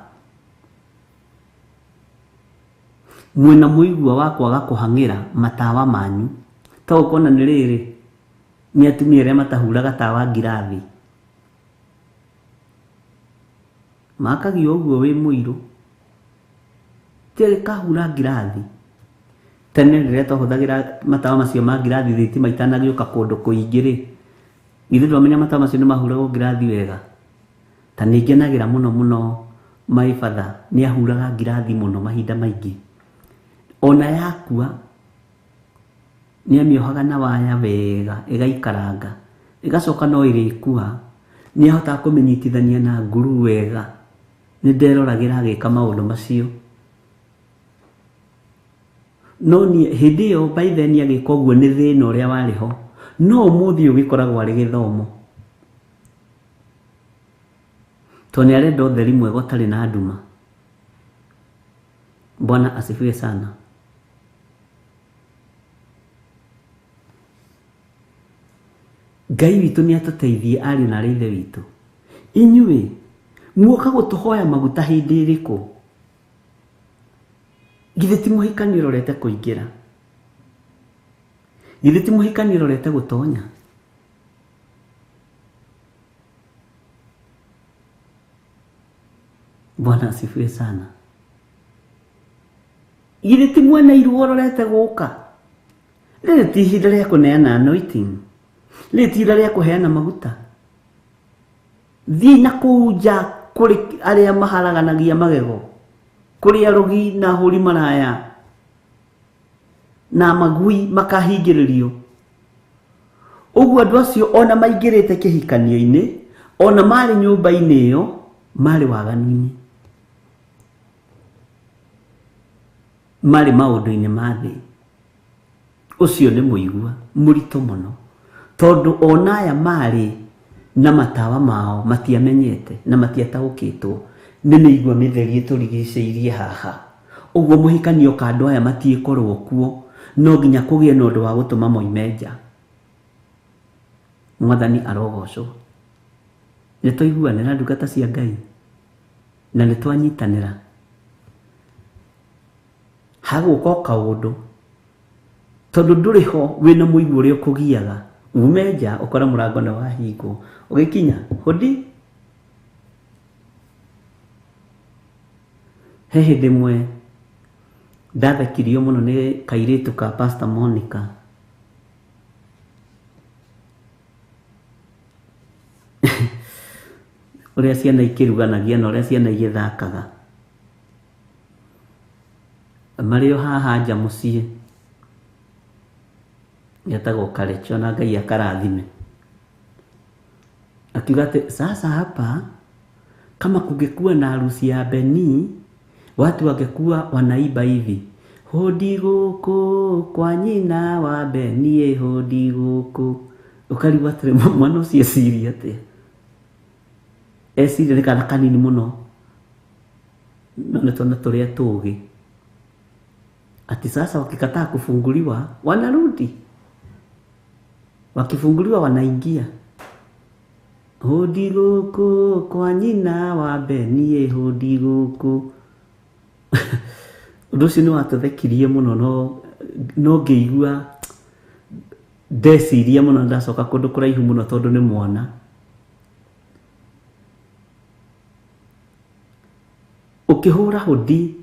Mwĩna mũigua wa kwaga kũhang'ĩra matawa manyu. To ũkona nĩ rĩrĩ, nĩ atumia arĩa matahuraga tawa ngirathi. Makagio ũguo wĩ mũirũ. Ti kahura ngirathi. Tene rĩrĩa twahũthagĩra matawa macio ma ngirathi thitima itanagĩũka kũndũ kũingĩ rĩ, githĩ ndwamenya matawa macio nĩ mahuragwo ngirathi wega? Ta nĩ ngenagĩra mũno mũno my father nĩ ahuraga ngirathi mũno mahinda maingĩ. Ona yakua nĩ amĩohaga na waya wega ĩgaikaranga, ĩgacoka no ĩrĩkua, nĩ ahotaga kũmĩnyitithania na nguru wega. Nĩ nderoragĩra agĩka maũndũ macio. No niĩ hĩndĩ ĩyo by then agĩka ũguo nĩ thĩna ũrĩa warĩ ho. No ũmũthĩ ũyũ gĩkoragwo arĩ gĩthomo. Tondũ nĩ arenda ũtheri mwega ũtarĩ na nduma. Bwana asifiwe sana. Ngai witũ nĩ atũteithie ariũ na arĩ ithe witũ. Inyuĩ muoka gũtũhoya maguta hĩndĩ ĩrĩkũ? Githĩ ti mũhikani ũrorete kũingĩra? Githĩ ti mũhikani ũrorete gũtonya? Bwana asifiwe sana. Githĩ ti mwene irua ũrorete gũka? Rĩrĩ ti ihinda rĩa kũneana anointing. Rĩrĩ ti ihinda rĩa kũheana maguta. Thiĩ na kũu nja kũrĩ arĩa maharaganagia magego, kũrĩ arogi na ahũri maraya na magui makahingĩrĩrio. Ũguo andũ acio ona maingĩrĩte kĩhikanio-inĩ, ona marĩ nyũmba-inĩ ĩyo, marĩ waganu-inĩ. Marĩ maũndũ-inĩ ma thĩ. Ũcio nĩ mũigua mũritũ mũno, tondũ ona aya marĩ na matawa mao matiamenyete na matiataũkĩtwo nĩ mĩigua mĩtheri ĩtũrigicĩirie haha. Ũguo mũhikanio oka andũ aya matiĩkorwo kuo, no nginya kũgĩe na ũndũ wa gũtũma moime nja. Mwathani arogocwo. Nĩ twaiguanĩra ndungata cia Ngai na nĩ twanyitanĩra. Hagũka o kaũndũ, tondũ ndũrĩ ho wĩna mũigua ũrĩa ũkũgiaga, ume nja ũkore mũrango nĩ wahingwo, ũgĩkinya hũndi. He hĩndĩ ĩmwe ndathekirio mũno nĩ kairĩtu ka Pastor Monica. Ũrĩa ciana ikĩruganagia na ũrĩa ciana igĩthakaga. Marĩ o haha nja mũciĩ. Getagwo Karecho na Ngai akarathime. Akiuga atĩ sasa hapa kama kungekuwa na harusi ya Beni watu wangekuwa wanaimba hivi hodi gũkũ kwa nyina wa Beni ĩ hodi gũkũ. Ũkarigwo atĩrĩ mwana ũcio eciria atĩa? Eciria nĩ kana kanini mũno no nĩ twana tũrĩa tũgĩ. Ati sasa wakikataa kufunguliwa wanarudi, wakifunguliwa wanaingia hodi gũkũ kwa nyina wa Beni ĩ hodi gũkũ. Ũndũ ũcio nĩ watũthekirie mũno no no ngĩigua ndeciria mũno ndacoka kũndũ kũraihu mũno tondũ nĩ mwana. Ũkĩhũra hũndi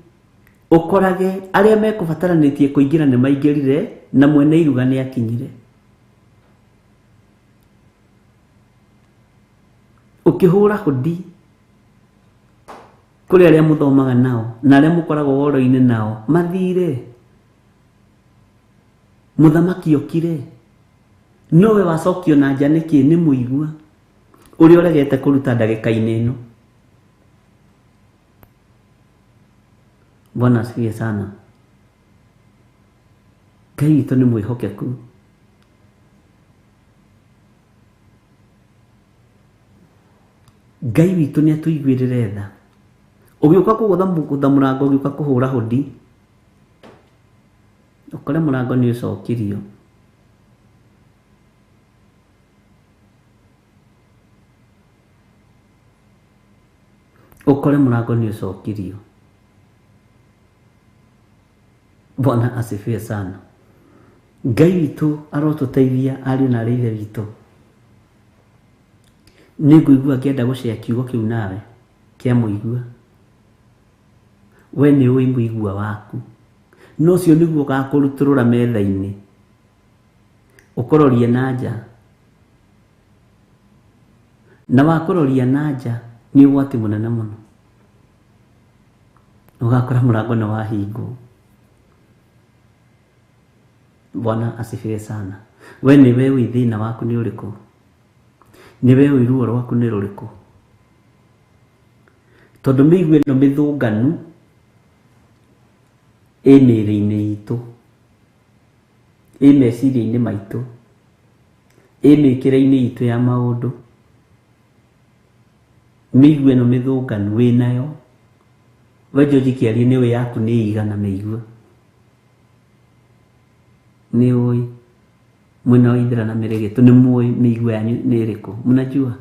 ũkorage arĩa mekũbataranĩtie kũingĩra nĩ maingĩrire na mwene iruga nĩ akinyire. Ũkĩhũra hũndi kũrĩ arĩa mũthomaga nao na arĩa mũkoragwo woro-inĩ nao mathire, mũthamaki okire, nowe wacokio na nja nĩkĩ? Nĩ mũigua ũrĩa ũregete kũruta ndagĩka-inĩ ĩno. Bwana asifiwe sana. Ngai witũ nĩ mwĩhokeku. Ngai witũ nĩ atũiguĩrĩre tha. Ũgĩũka kũgũtha mũrango, ũgĩũka kũhũra hũndi, ũkore mũrango nĩ ũcokirio. Ũkore mũrango nĩ ũcokirio. Bwana asifiwe sana. Ngai witũ arotũteithia ariũ na arĩ ithe witũ. Nĩ ngũigua ngĩenda gũcea kiugo kĩu nawe kĩa mũigua. We nĩ ũĩ mũigua waku. No ũcio nĩguo ũgakũrutũrũra metha-inĩ ũkũrorie na nja. Na wakũroria na nja nĩ ũgwati mũnene mũno. Ũgakora mũrango nĩ wahingwo. Bwana asifiwe sana. We nĩwe ũĩ thĩna waku nĩ ũrĩkũ. Nĩwe ũĩ ruo rwaku nĩ rũrĩkũ. Tondũ mĩigua ĩno mĩthũnganu ĩ mĩĩrĩ-inĩ itũ, ĩ meciria-inĩ maitũ, ĩ mĩkĩre-inĩ itũ ya maũndũ. Mĩigua ĩno mĩthũnganu wĩnayo. We George Kĩarie nĩ ũĩ yaku nĩ igana mĩigua. Nĩ ũĩ mwena wa Ithira na Mĩrĩgĩtũ nĩ mũĩ mĩigua yanyu nĩ ĩrĩkũ. Mnajua?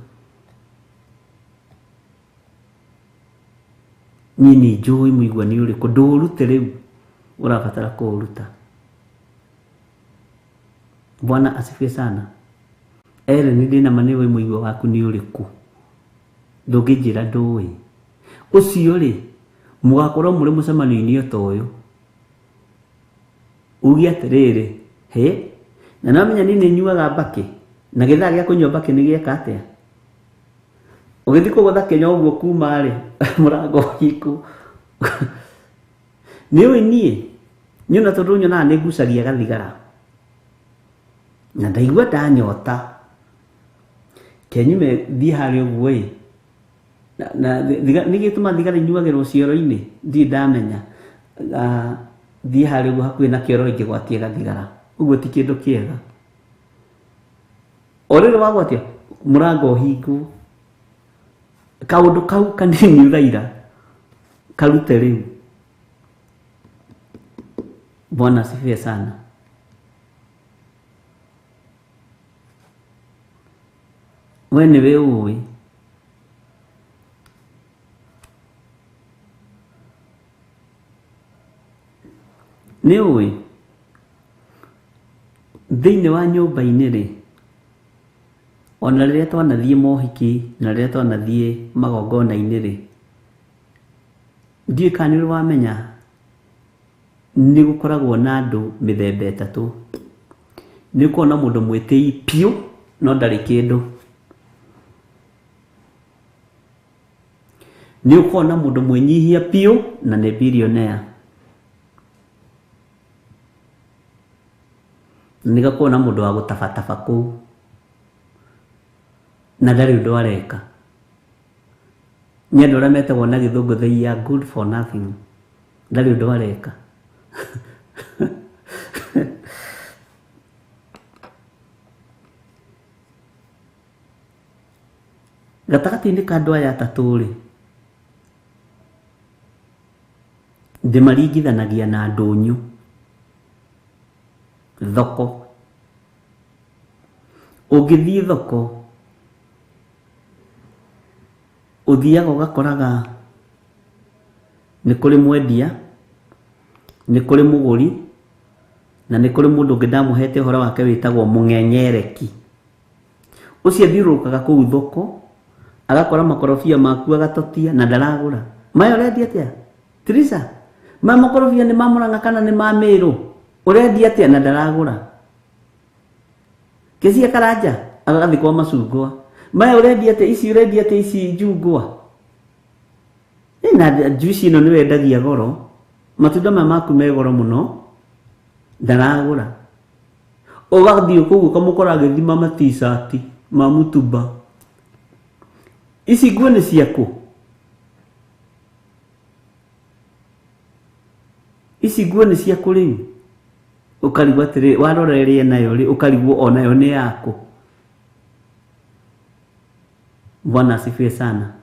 Niĩ nĩ njũĩ mũigua nĩ ũrĩkũ. Ndũũrute rĩu ũrabatara kũũruta. Bwana asifiwe sana. Ellen ndĩ na ma nĩ ũĩ mũigua waku nĩ ũrĩkũ. Ndũngĩnjĩra ndũĩ. Ũcio rĩ, mũgakorwo mũrĩ mũcemanio-inĩ o ta ũyũ. Uge atĩrĩrĩ, hĩ, na nĩwamenya niĩ nĩ nyuaga mbakĩ, na gĩthaa gĩa kũnyua mbakĩ nĩ gĩeka atĩa? Ũgĩthiĩ kũgũtha kĩnya ũguo kuma rĩ, mũrango ũhingwo. Nĩ ũĩ niĩ, niĩ ona tondũ nyonaga nĩ ngucagia gathigara. Na ndaigua ndanyota. Kenyume thiĩ harĩa ũguo ĩ, na nĩ gĩtũma thigara inyuagĩrwo cioro-inĩ, ndirĩ ndamenya. Thiĩ harĩa ũguo hakuhĩ na kĩoro ingĩgwatia gathigara. Ũguo ti kĩndũ kĩega. O rĩrĩ wagwatia, mũrango ũhingwo. Kaũndũ kau kanini ũraira, karute rĩu. Bwana asifiwe sana. We nĩwe ũĩ. Nĩ ũĩ thĩinĩ wa nyũmba-inĩ rĩ, ona rĩrĩa twanathiĩ mohiki na rĩrĩa twanathiĩ magongona-inĩ rĩ, ndiũĩ kana nĩ ũrĩ wamenya nĩ gũkoragwo na andũ mĩthemba ĩtatũ. Nĩ ũkoragwo na mũndũ mwĩtĩi piũ no ndarĩ kĩndũ. Nĩ ũkona mũndũ mwĩnyihia piũ na nĩ billionaire. Nĩ gakorwo na mũndũ wa gũtabataba kũu na ndarĩ ũndũ areka. Nĩ andũ arĩa metagwo na gĩthũngũ they are good for nothing. Ndarĩ ũndũ areka. Gatagatĩ-inĩ ka andũ aya atatũ rĩ, ndĩmaringithanagia na ndũnyũ, thoko. Ũngĩthiĩ thoko ũthiaga ũgakoraga nĩ kũrĩ mwendia, nĩ kũrĩ mũgũri, na nĩ kũrĩ mũndũ ũngĩ ndamũhete ũhoro wake wĩtagwo mũng'eng'ereki. Ũcio athiũrũrũkaga kũu thoko agakora makorobia maku agatotia na ndaragũra. Maya ũrendia atĩa? Teresa, maya makorobia nĩ ma Mũrang'a kana nĩ ma Mĩrũ? Ũrendia atĩa na ndaragũra? Kĩcia Karanja agathiĩ kwa macungwa. Maya ũrendia atĩa? Ici ũrendia atĩa ici njungwa? Na juice ĩno nĩ wendagia goro. Matunda maya maku me goro mũno, ndaragũra. Ũgathiĩ kũu ũkamũkora agĩthima maticati ma mũtumba. Ici nguo nĩ ciaku? Ici nguo nĩ ciaku rĩu? Ũkarigwo atĩrĩ, warora ĩrĩa nayo rĩ, ũkarigwo onayo nĩ yaku. Bwana asifiwe sana.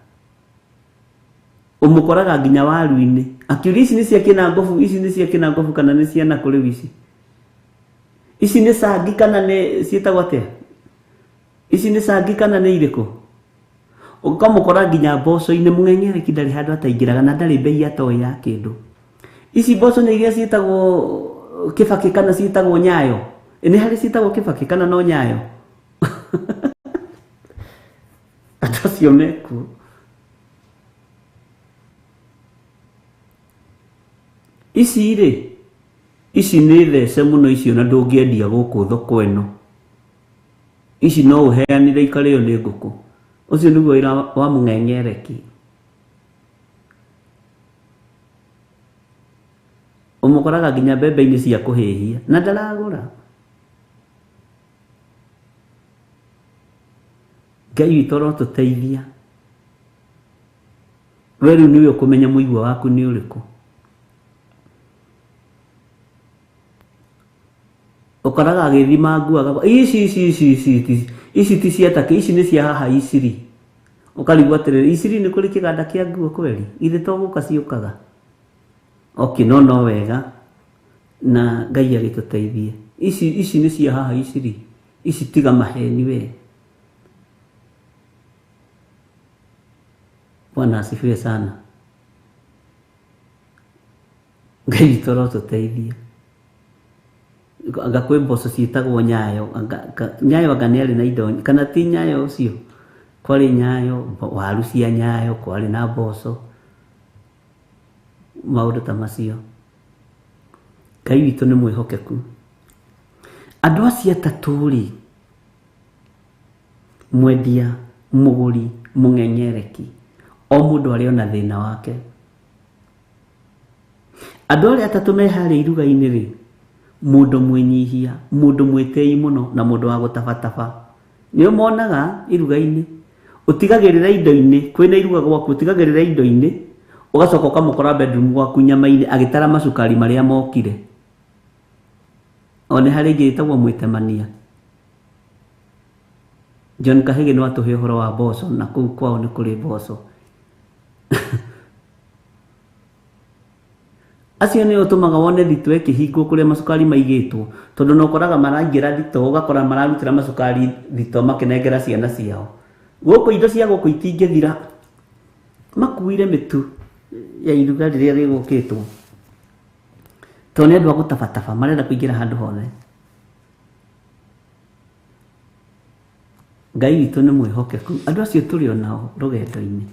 Ũmũkoraga nginya waru-inĩ akiuria ici nĩ cia kĩna ngobu, ici nĩ cia kĩna ngobu kana nĩ cia nakũ rĩu ici? Ici nĩ cangi kana nĩ ciĩtagwo atĩa? Ici nĩ cangi kana nĩ irĩkũ? Ũkamũkora nginya mboco-inĩ, mũng'eng'ereki ndarĩ handũ ataingĩraga na ndarĩ mbei atoĩ ya kĩndũ. Ici mboco nĩ iria ciĩtagwo kĩbakĩ kana ciĩtagwo nyayo? Nĩ harĩ ciĩtagwo kĩbakĩ kana no nyayo? Andũ acio mekuo. Ici rĩ, ici nĩ thece mũno icio na ndũngĩendia gũkũ thoko ĩno. Ici no ũheanire ikarĩo nĩ ngũkũ. Ũcio nĩguo wĩra wa mũng'eng'ereki. Ũmũkoraga nginya mbembe-inĩ cia kũhĩhia na ndaragũra. Ngai witũ arotũteithia. We rĩu nĩwe ũkũmenya mũigua waku nĩ ũrĩkũ. Ũkoraga agĩthima nguo agakora ici ici ici ici ici ti cia takĩ, ici nĩ cia haha Isiri. Ũkarigwo atĩrĩrĩ, Isiri nĩ kũrĩ kĩganda kĩa nguo kweri? Githĩ to gũka ciũkaga? Okay, no no wega na Ngai agĩtũteithie. Ici ici nĩ cia haha Isiri. Ici tiga maheni we. Bwana asifiwe sana. Ngai witũ arotũteithia. Anga kwĩ mboco ciĩtagwo nyayo, nyayo anga nĩ arĩ na indo, kana ti nyayo ũcio? Kwarĩ nyayo, waru cia nyayo, kwarĩ na mboco, maũndũ ta macio. Ngai witũ nĩ mwĩhokeku. Andũ acio atatũ rĩ, mwendia, mũgũri, mũng'eng'ereki, o mũndũ arĩ ona thĩna wake. Andũ arĩa atatũ me harĩa iruga-inĩ rĩ, mũndũ mwĩnyihia, mũndũ mwĩtĩi mũno na mũndũ wa gũtabataba. Nĩ ũmonaga iruga-inĩ, ũtigagĩrĩra indo-inĩ, kwĩna iruga gwaku, ũtigagĩrĩra indo-inĩ, ũgacoka ũkamũkora bedroom gwaku nyama-inĩ agĩtara macukari marĩa mokire. O nĩ harĩ ĩngĩ ĩtagwo mwĩtemania. John Kahĩgĩ no atũhe ũhoro wa mboco na kũu kwao nĩ kũrĩ mboco. Acio nĩo ũtũmaga wone thitoo ĩkĩhingwo kũrĩa macukari maigĩtwo, tondũ no ũkoraga maraingĩra thitoo, ũgakora mararutĩra macukari thitoo makĩnengera ciana ciao. Gũkũ indo cia gũkũ itingĩthira. Makuire mĩtu ya iruga rĩrĩa rĩgũkĩtwo. Tondũ nĩ andũ a gũtabataba, marenda kũingĩra handũ hothe. Ngai witũ nĩ mwĩhokeku. Andũ acio tũrĩ o nao rũgendo-inĩ.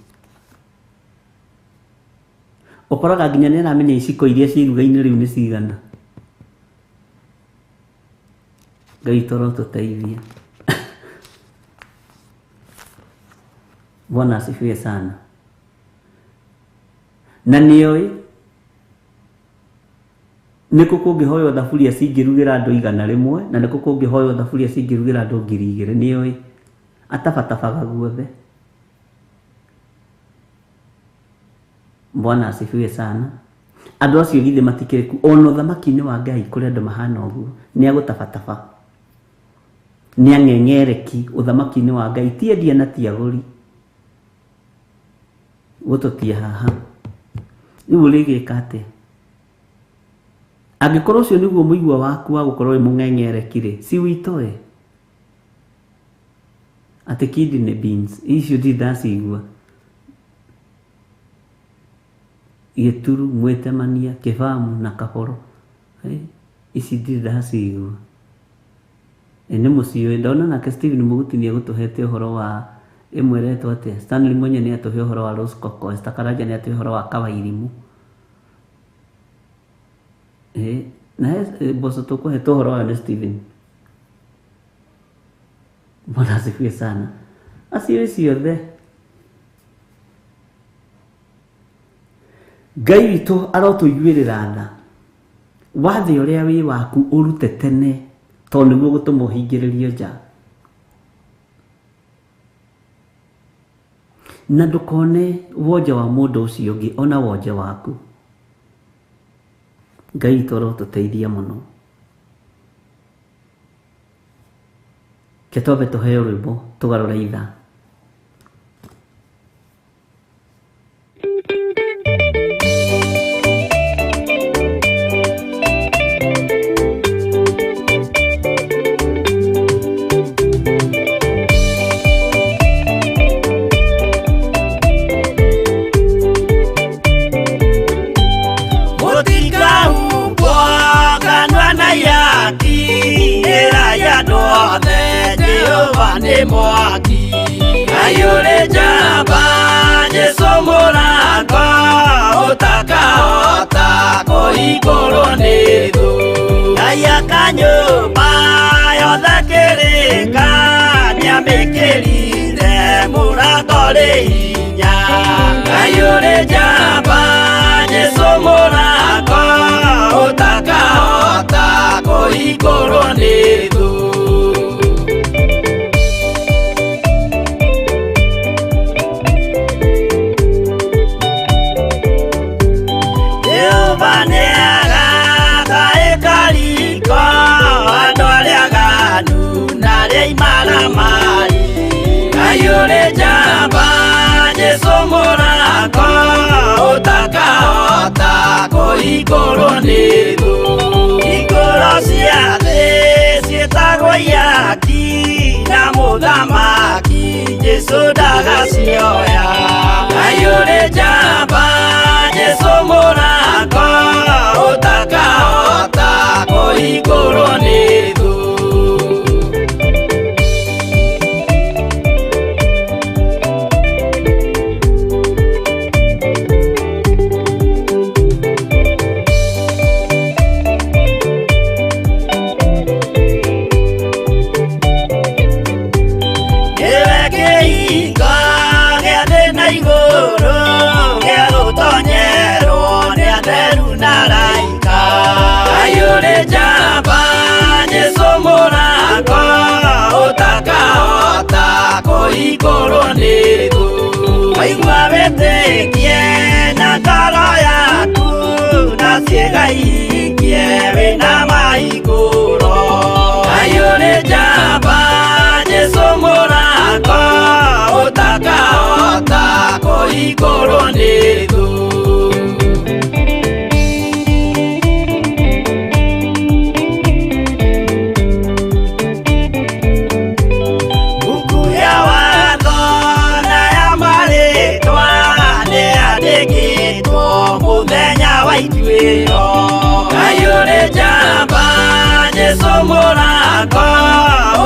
Ũkoraga nginya nĩ aramenya iciko iria ciĩ iruga-inĩ rĩu nĩ cigana. Ngai witũ arotũteithia. Bwana asifiwe sana. Na nĩoĩ nĩkũ kũngĩhoywo thaburia cingĩrugĩra andũ 100 na nĩkũ kũngĩhoywo thaburia cingĩrugĩra andũ 2000. Nĩoĩ atabatabaga guothe. Bwana asifiwe sana. Andũ acio githĩ matikĩrĩ ku ona ũthamaki-inĩ wa Ngai kũrĩ andũ mahana ũguo. Nĩ agũtabataba, nĩ ang'eng'ereki ũthamaki-inĩ wa Ngai, ti endia na ti agũri. Gũtũtia haha rĩu ũrĩgĩka atĩa? Angĩkorwo ũcio nĩguo mũigua waku wa gũkorwo wĩ mũng'eng'ereki rĩ, si witoe atĩ kidney beans icio ndirĩ ndacigua. Gĩturu, mwĩtemania, kĩbamu na kaboro, ici ndirĩ ndacigua. Nĩ mũciũĩ. Ndona nake Stephen Mũguti nĩ egũtũhete ũhoro wa ĩmwe ĩretwo atĩa. Stanley Mwenye nĩ atũhe ũhoro wa Rose Coco. Esther Karanja nĩ atũhe ũhoro wa Kawairimu. Na mboco tũkũhetwo ũhoro wayo nĩ Stephen. Bwana asifiwe sana. Acio ciothe Ngai witũ arotũiguĩrĩra tha. Wathe ũrĩa wĩ waku ũrute tene tondũ nĩguo gũtũma ũhingĩrĩrio nja. Na ndũkone wonje wa mũndũ ũcio ũngĩ ona wonje waku. Ngai witũ arotũteithia mũno. Ke twambe tũheo rwĩmbo tũgarũre ithaa. Mũtikahumbwo kanua na ihaki, ĩra ya andũ othe Jehova nĩ mwaki. Ngai ũrĩ njamba, Jesũ mũrango, ũtakahota kũhingũrwo nĩ thũ. Ngai aka nyũmba yothe kĩrĩka, nĩamĩkĩrire mũrango rĩ hinya. Ngai ũrĩ njamba, Jesũ mũrango, ũtakahota kũhingũrwo nĩ thũ. Jehova nĩagaka ĩkariko, andũ arĩa aganu na arĩa imaramari. Ngai ũrĩ njamba, Jesũ mũrango, ũtakahota kũhingũrwo nĩ thũ. Hingũro cia thĩ ciĩtagwo ihaki, na mũthamaki Jesũ ndagacioya. Ngai ũrĩ njamba, Jesũ mũrango, ũtakahota kũhingũrwo nĩ thũ. Nĩwe kĩhingo gĩa thĩ na igũrũ, gĩa gũtonyerwo nĩ atheru na araika. Ngai ũrĩ njamba, Jesũ mũrango, ũtakahota kũhingũrwo nĩ thũ. Waigua wĩtĩkie na ngoro yaku, na ciĩga ihingie wĩna mahingũro. Ngai ũrĩ njamba, Jesũ mũrango, ũtakahota kũhingũrwo nĩ thũ. Mbuku ya watho na ya marĩtwa nĩyandĩkĩtwo mũthenya wa ituĩro. Ngai ũrĩ njamba, Jesũ mũrango,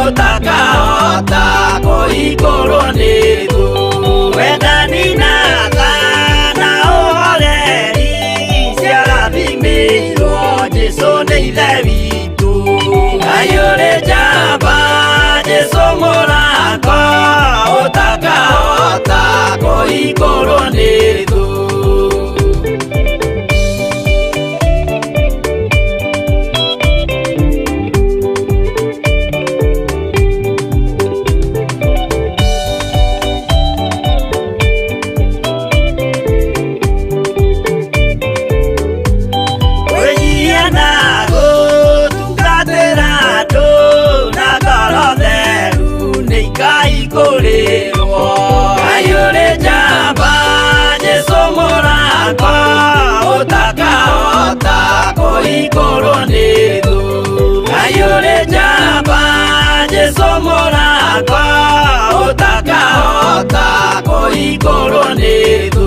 ũtakahota kũhingũrwo nĩ thũ. Wendani na tha na ũhoreri ciarathimĩirwo Jesũ nĩ Ithe witũ. Ngai ũrĩ njamba, Jesũ mũrango, ũtakahota kũhingũrwo nĩ thũ. kũhingũrwo nĩ thũ.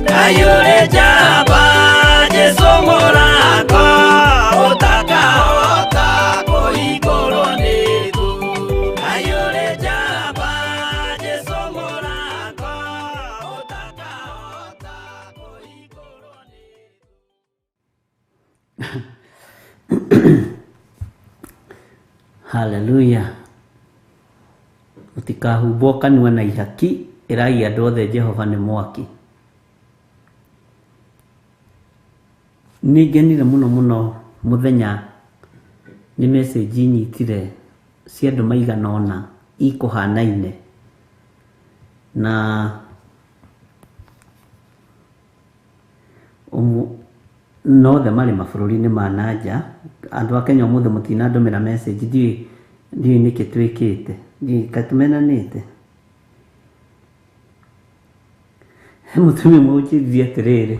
Kayũrĩ njamba Jesũ mũrango ũtakahota kũhingũrwo nĩ thũ. Kayũrĩ njamba Jesũ mũrango ũtakahota kũhingũrwo nĩ thũ. Haleluya. Mũtikahumbwo kanua na ihaki, ĩrai andũ othe Jehova nĩ mwaki. Nĩ ngenire mũno mũno mũthenya nĩ message nyitire cia andũ maigana ũna ikũhanaine na nothe marĩ mabũrũri-inĩ ma nanja. Andũ a Kenya ũmũthĩ mũtinandũmĩra message, ndiũĩ nĩkĩ twĩkĩte, ndiũĩ kaĩ tũmenanĩte. He mũtumia ũmwe ũnjĩrire atĩrĩrĩ,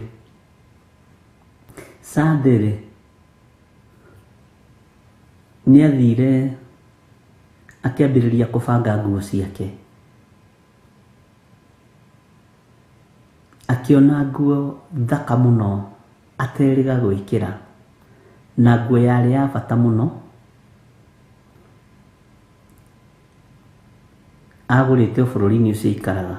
Sunday rĩ nĩ athire akĩambĩrĩria kũbanga nguo ciake, akĩona nguo thaka mũno aterĩga gwĩkĩra, na nguo yarĩ ya bata mũno agũrĩte o bũrũri-inĩ ũcio aikaraga,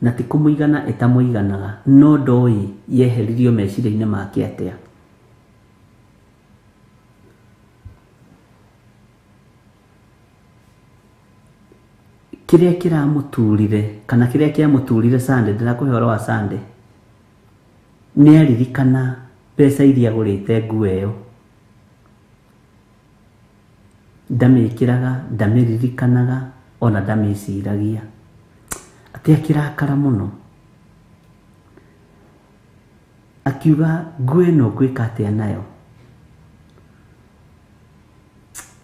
na ti kũmũigana ĩtamũiganaga, no ndoĩ yeheririo meciria-inĩ make atĩa. Kĩrĩa kĩramũturire kana kĩrĩa kĩamũturire Sunday, ndĩrakũhe ũhoro wa Sunday, nĩ aririkana mbeca iria agũrĩte nguo ĩyo, ndamĩkĩraga, ndamĩririkanaga, ona ndamĩciragia, atĩ akĩrakara mũno akiuga nguo ĩno ngwĩka atĩa nayo,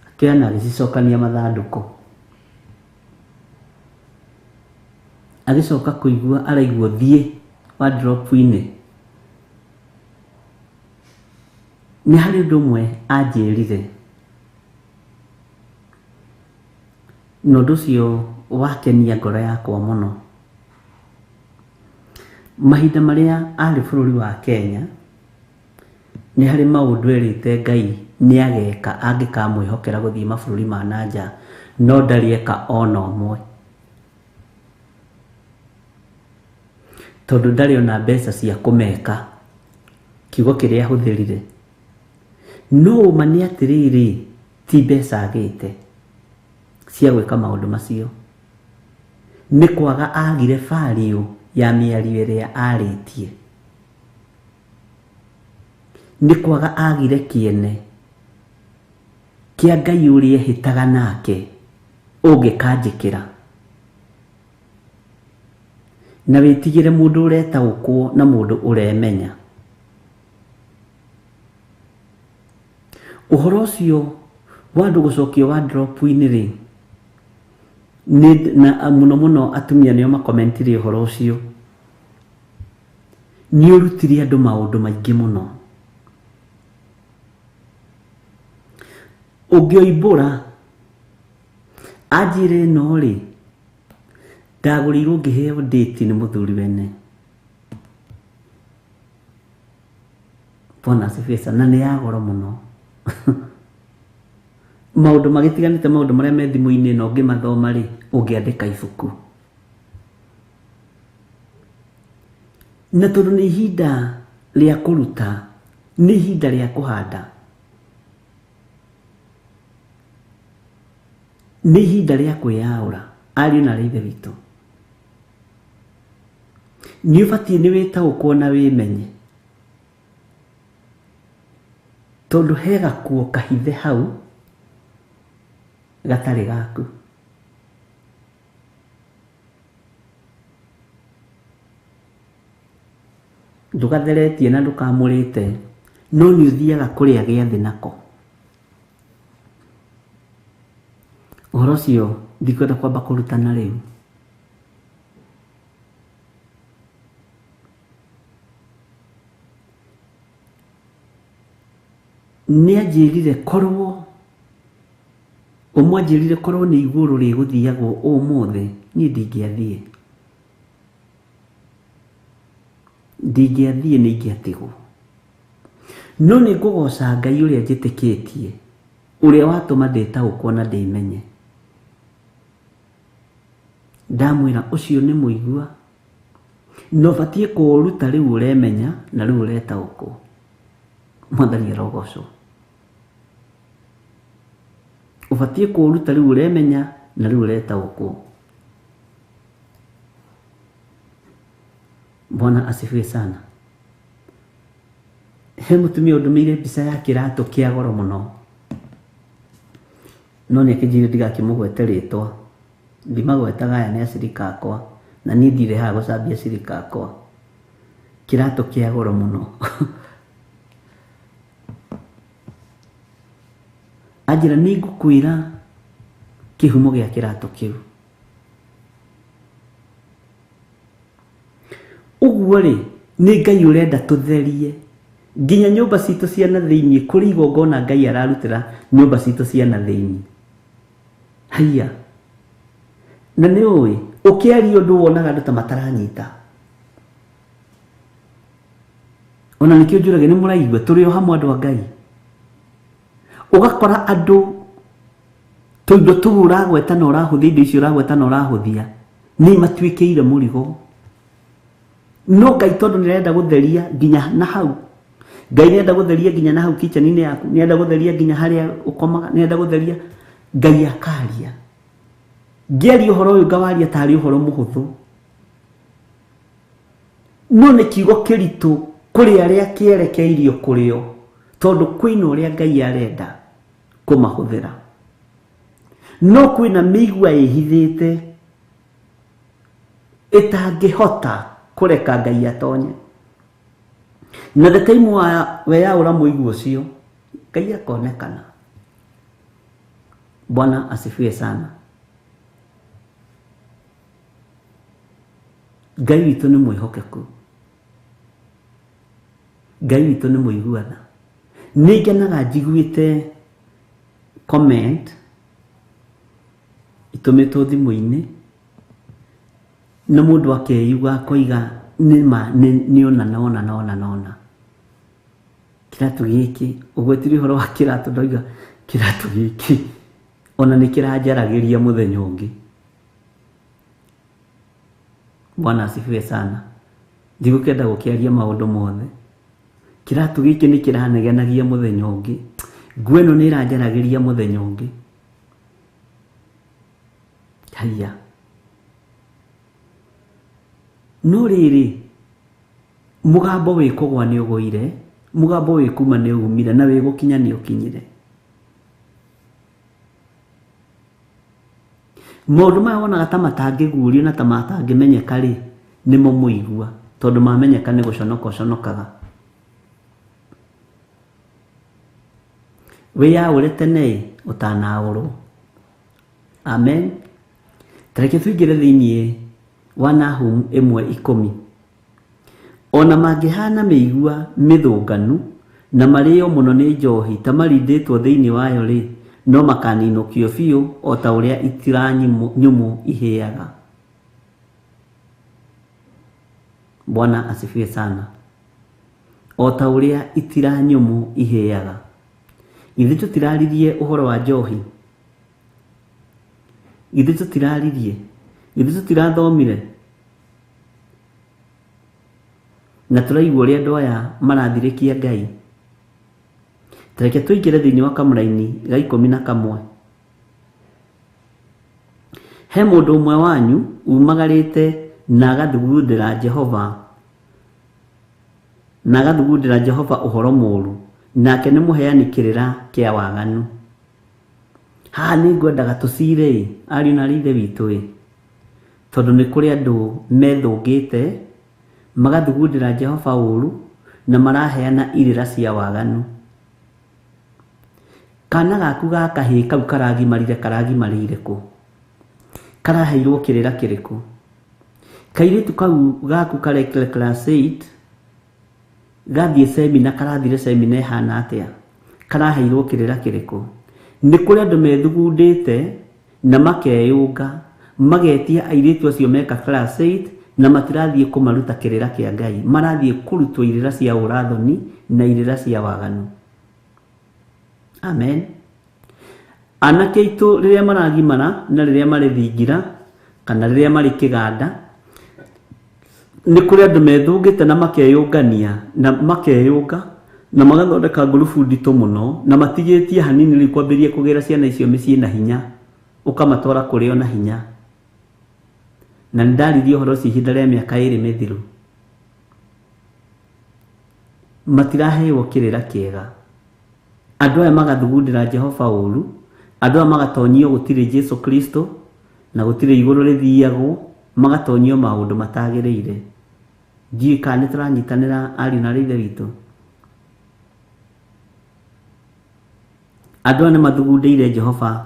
akĩoya na agĩcicokania mathandũkũ, agĩcoka kũigua araigua thiĩ wardrobe-inĩ. Nĩ harĩ ũndũ ũmwe anjĩrire, na ũndũ ũcio wakenia ngoro yakwa mũno. Mahinda marĩa arĩ bũrũri wa Kenya, nĩ harĩ maũndũ erĩte Ngai nĩ ageka angĩkamwĩhokera gũthiĩ mabũrũri ma nanja, no ndarĩ eka ona ũmwe, tondũ ndarĩ ona mbeca cia kũmeka, kiugo kĩrĩa ahũthĩrire. No ũma nĩ atĩrĩrĩ, ti mbeca agĩte cia gwĩka maũndũ macio, nĩ kwaga agire value ya mĩario ĩrĩa arĩtie, nĩ kwaga agire kĩene kĩa Ngai ũrĩa ehĩtaga nake ũngĩkanjĩkĩra, na wĩtigĩre mũndũ ũretaũkwo na mũndũ ũremenya. Ũhoro ũcio wa andũ gũcokio wardrobe-inĩ rĩ, na mũno mũno atumia nĩo makomentire ũhoro ũcio, nĩ ũrutire andũ maũndũ maingĩ mũno. Ũngĩoimbũra anjĩre ĩno rĩ, ndagũrĩirwo ngĩheo date nĩ mũthuri wene, Bwana asifiwe sana, na nĩ ya goro mũno. Maũndũ magĩtiganĩte, maũndũ marĩa me thimũ-inĩ ĩno ũngĩmathoma rĩ, ũngĩandĩka ibuku. Na tondũ nĩ ihinda rĩa kũruta, nĩ ihinda rĩa kũhanda, nĩ ihinda rĩa kwĩyaũra, ariũ na aarĩ a Ithe witũ. Nĩ ũbatiĩ nĩ wĩtaũkwo na wĩmenye, tondũ he gakuo kahithe hau gatarĩ gaku. Ndũgatheretie na ndũkamũrĩte, no nĩ ũthiaga kũrĩa gĩathĩ nako. Ũhoro ũcio ndikwenda kwamba kũrutana rĩu. Nĩ anjĩrire korwo ũmwe anjĩrire korwo nĩ igũrũ rĩgũthiagwo ũmũthĩ niĩ ndingĩathiĩ. Ndingĩathiĩ nĩ ingĩatigwo. No nĩ ngũgoca Ngai ũrĩa njĩtĩkĩtie, ũrĩa watũma ndĩtaũkwo na ndĩmenye. Ndamwĩra ũcio nĩ mũigua na ũbatiĩ kũũruta rĩu ũremenya na rĩu ũretaũkwo. Mwathani arogocwo. Ũbatiĩ kũũruta rĩu ũremenya na rĩu ũretaũkwo. Bwana asifiwe sana. He mũtumia ũndũmĩire mbica ya kĩratũ kĩa goro mũno, no nĩ akĩnjĩrire ndigakĩmũgwete rĩtwa. Ndimagwetaga aya nĩ acirika akwa na niĩ ndirĩ haha gũcambia acirika akwa. Kĩratũ kĩa goro mũno. Anjĩra nĩ ngũkwĩra kĩhumo gĩa kĩratũ kĩu. Ũguo rĩ, nĩ Ngai ũrenda tũtherie nginya nyũmba citũ cia na thĩinĩ, kũrĩ igongona Ngai ararutĩra nyũmba citũ cia na thĩinĩ. Haiya. Na nĩ ũĩ, ũkĩaria ũndũ wonaga andũ ta mataranyita. Ona nĩkĩo njũragia nĩ mũraigua tũrĩ o hamwe andũ a Ngai. Ũgakora andũ tũindo tũu ũragweta na ũrahũthia, indo icio ũragweta na ũrahũthia nĩ matuĩkĩire mũrigo. No Ngai tondũ nĩ arenda gũtheria nginya na hau, Ngai nĩ arenda gũtheria nginya na hau kitchen-inĩ yaku, nĩ arenda gũtheria nginya harĩa ũkomaga, nĩ arenda gũtheria. Ngai akaria. Ngĩaria ũhoro ũyũ ngawaria tarĩ ũhoro mũhũthũ, no nĩ kiugo kĩritũ kũrĩ arĩa kĩerekeirio kũrĩo, tondũ kwĩna ũrĩa Ngai arenda kũmahũthĩra. No kwĩna mĩigua ĩhithĩte ĩtangĩhota kũreka Ngai atonye. Na the time weyaũra mũigua ũcio, Ngai akonekana. Bwana asifiwe sana. Ngai witũ nĩ mwĩhokeku. Ngai witũ nĩ mũigua tha. Nĩ ngenaga njiguĩte comment itũmĩtwo thimũ-inĩ na mũndũ akeyuga akoiga nĩ ma nĩ ona na ona na ona na ona. Kĩratũ gĩkĩ, ũgwetire ũhoro wa kĩratũ ndoiga kĩratũ gĩkĩ ona nĩ kĩranjaragĩria mũthenya ũngĩ. Bwana asifiwe sana. Ndigũkĩenda gũkĩaria maũndũ mothe. Kĩratũ gĩkĩ nĩ kĩranegenagia mũthenya ũngĩ. Nguo ĩno nĩ ĩranjaragĩria mũthenya ũngĩ. Haiya. No rĩrĩ, mũgambo wĩ kũgwa nĩ ũgũire, mũgambo wĩ kuma nĩ umire, na wĩ gũkinya nĩ ũkinyire. Maũndũ maya wonaga ta matangĩguũrio na ta matangĩmenyeka rĩ, nĩmo mũigua, tondũ mamenyeka nĩ gũconoka ũconokaga. Wĩyaũre tene ũtanaũrwo. Amen. Tareke tũingĩre thĩinĩ wa Nahum 1:10. Ona mangĩhana mĩigua mĩthũnganu na marĩo mũno nĩ njohi ta marindĩtwo thĩinĩ wayo rĩ, no makaninũkio biũ o ta ũrĩa itira nyũmũ ihĩaga. Bwana asifiwe sana. O ta ũrĩa itira nyũmũ ihĩaga. Ithuĩ tũtiraririe ũhoro wa njohi. Ithuĩ tũtiraririe. Ithuĩ tũtirathomire. Na tũraigua ũrĩa andũ aya marathirĩkia Ngai. Tareke tũingĩre thĩinĩ wa kamũraini ga 11. He mũndũ ũmwe wanyu umagarĩte na agathugundĩra Jehova, na agathugundĩra Jehova ũhoro mũũru, nake nĩ mũheani kĩrĩra kĩa waganu. Haha nĩ ngwendaga tũcire ariũ na aarĩ ithe witũ ĩ, tondũ nĩ kũrĩ andũ methũngĩte magathugundĩra Jehova ũũru na maraheana irĩra cia waganu. Kana gaku ga kahĩĩ kau karagimarire karagimarĩire kũ? Karaheirwo kĩrĩra kĩrĩkũ? Kairĩtu kau gaku karekire class 8 gathiĩ semina, karathire semina ĩhana atĩa? Karaheirwo kĩrĩra kĩrĩkũ? Nĩ kũrĩ andũ methugundĩte na makeyũnga magetia airĩtu acio meka class 8 na matirathiĩ kũmaruta kĩrĩra kĩa Ngai, marathiĩ kũrutwo irĩra cia ũrathoni na irĩra cia waganu. Amen. Anake aitũ rĩrĩa maragimara na rĩrĩa marĩ thingira kana rĩrĩa marĩ kĩganda, nĩ kũrĩ andũ methũngĩte na makeyũngania na makeyũnga na magathondeka ngurubu nditũ mũno na matigĩtie hanini rĩu kwambĩrĩria kũgĩra ciana icio mĩciĩ na hinya, ũkamatwara kũrĩ o na hinya. Na nĩ ndaririe ũhoro ũcio ihinda rĩa mĩaka 2 mĩthiru. Matiraheo kĩrĩra kĩega. Andũ aya magathugundĩra Jehova ũru, andũ aya magatonyio gũtirĩ Jesu Kristo na gũtirĩ igũrũ rĩthiagwo, magatonyio maũndũ matagĩrĩire. Ndiũĩ kana nĩ tũranyitanĩra ariũ na aarĩ a Ithe witũ. Andũ aya nĩ mathugundĩire Jehova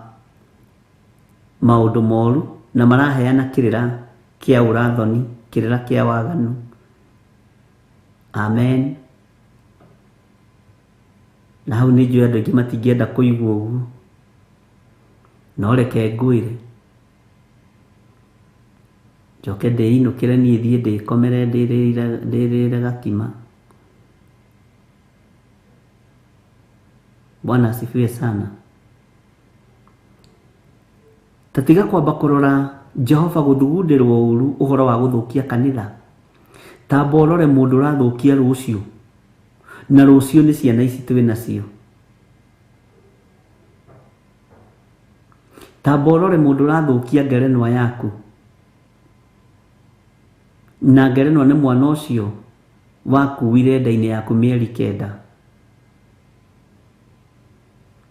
maũndũ moru na maraheana kĩrĩra kĩa ũrathoni, kĩrĩra kĩa waganu. Amen. Na hau nĩ njũĩ andũ aingĩ matingĩenda kũigua ũguo, no reke ngwĩre njoke ndĩinũkĩre niĩ thiĩ ndĩkomere ndĩrĩre gakima. Bwana asifiwe sana. Tatiga kwamba kũrora Jehova gũthugundĩrwo ũru ũhoro wa gũthũkia kanitha. Tamba ũrore mũndũ ũrathũkia rũciũ, na rũciũ nĩ ciana ici twĩ nacio. Tamba ũrore mũndũ ũrathũkia ngerenwa yaku, na ngerenwa nĩ mwana ũcio wakuire nda-inĩ yaku mĩeri 9.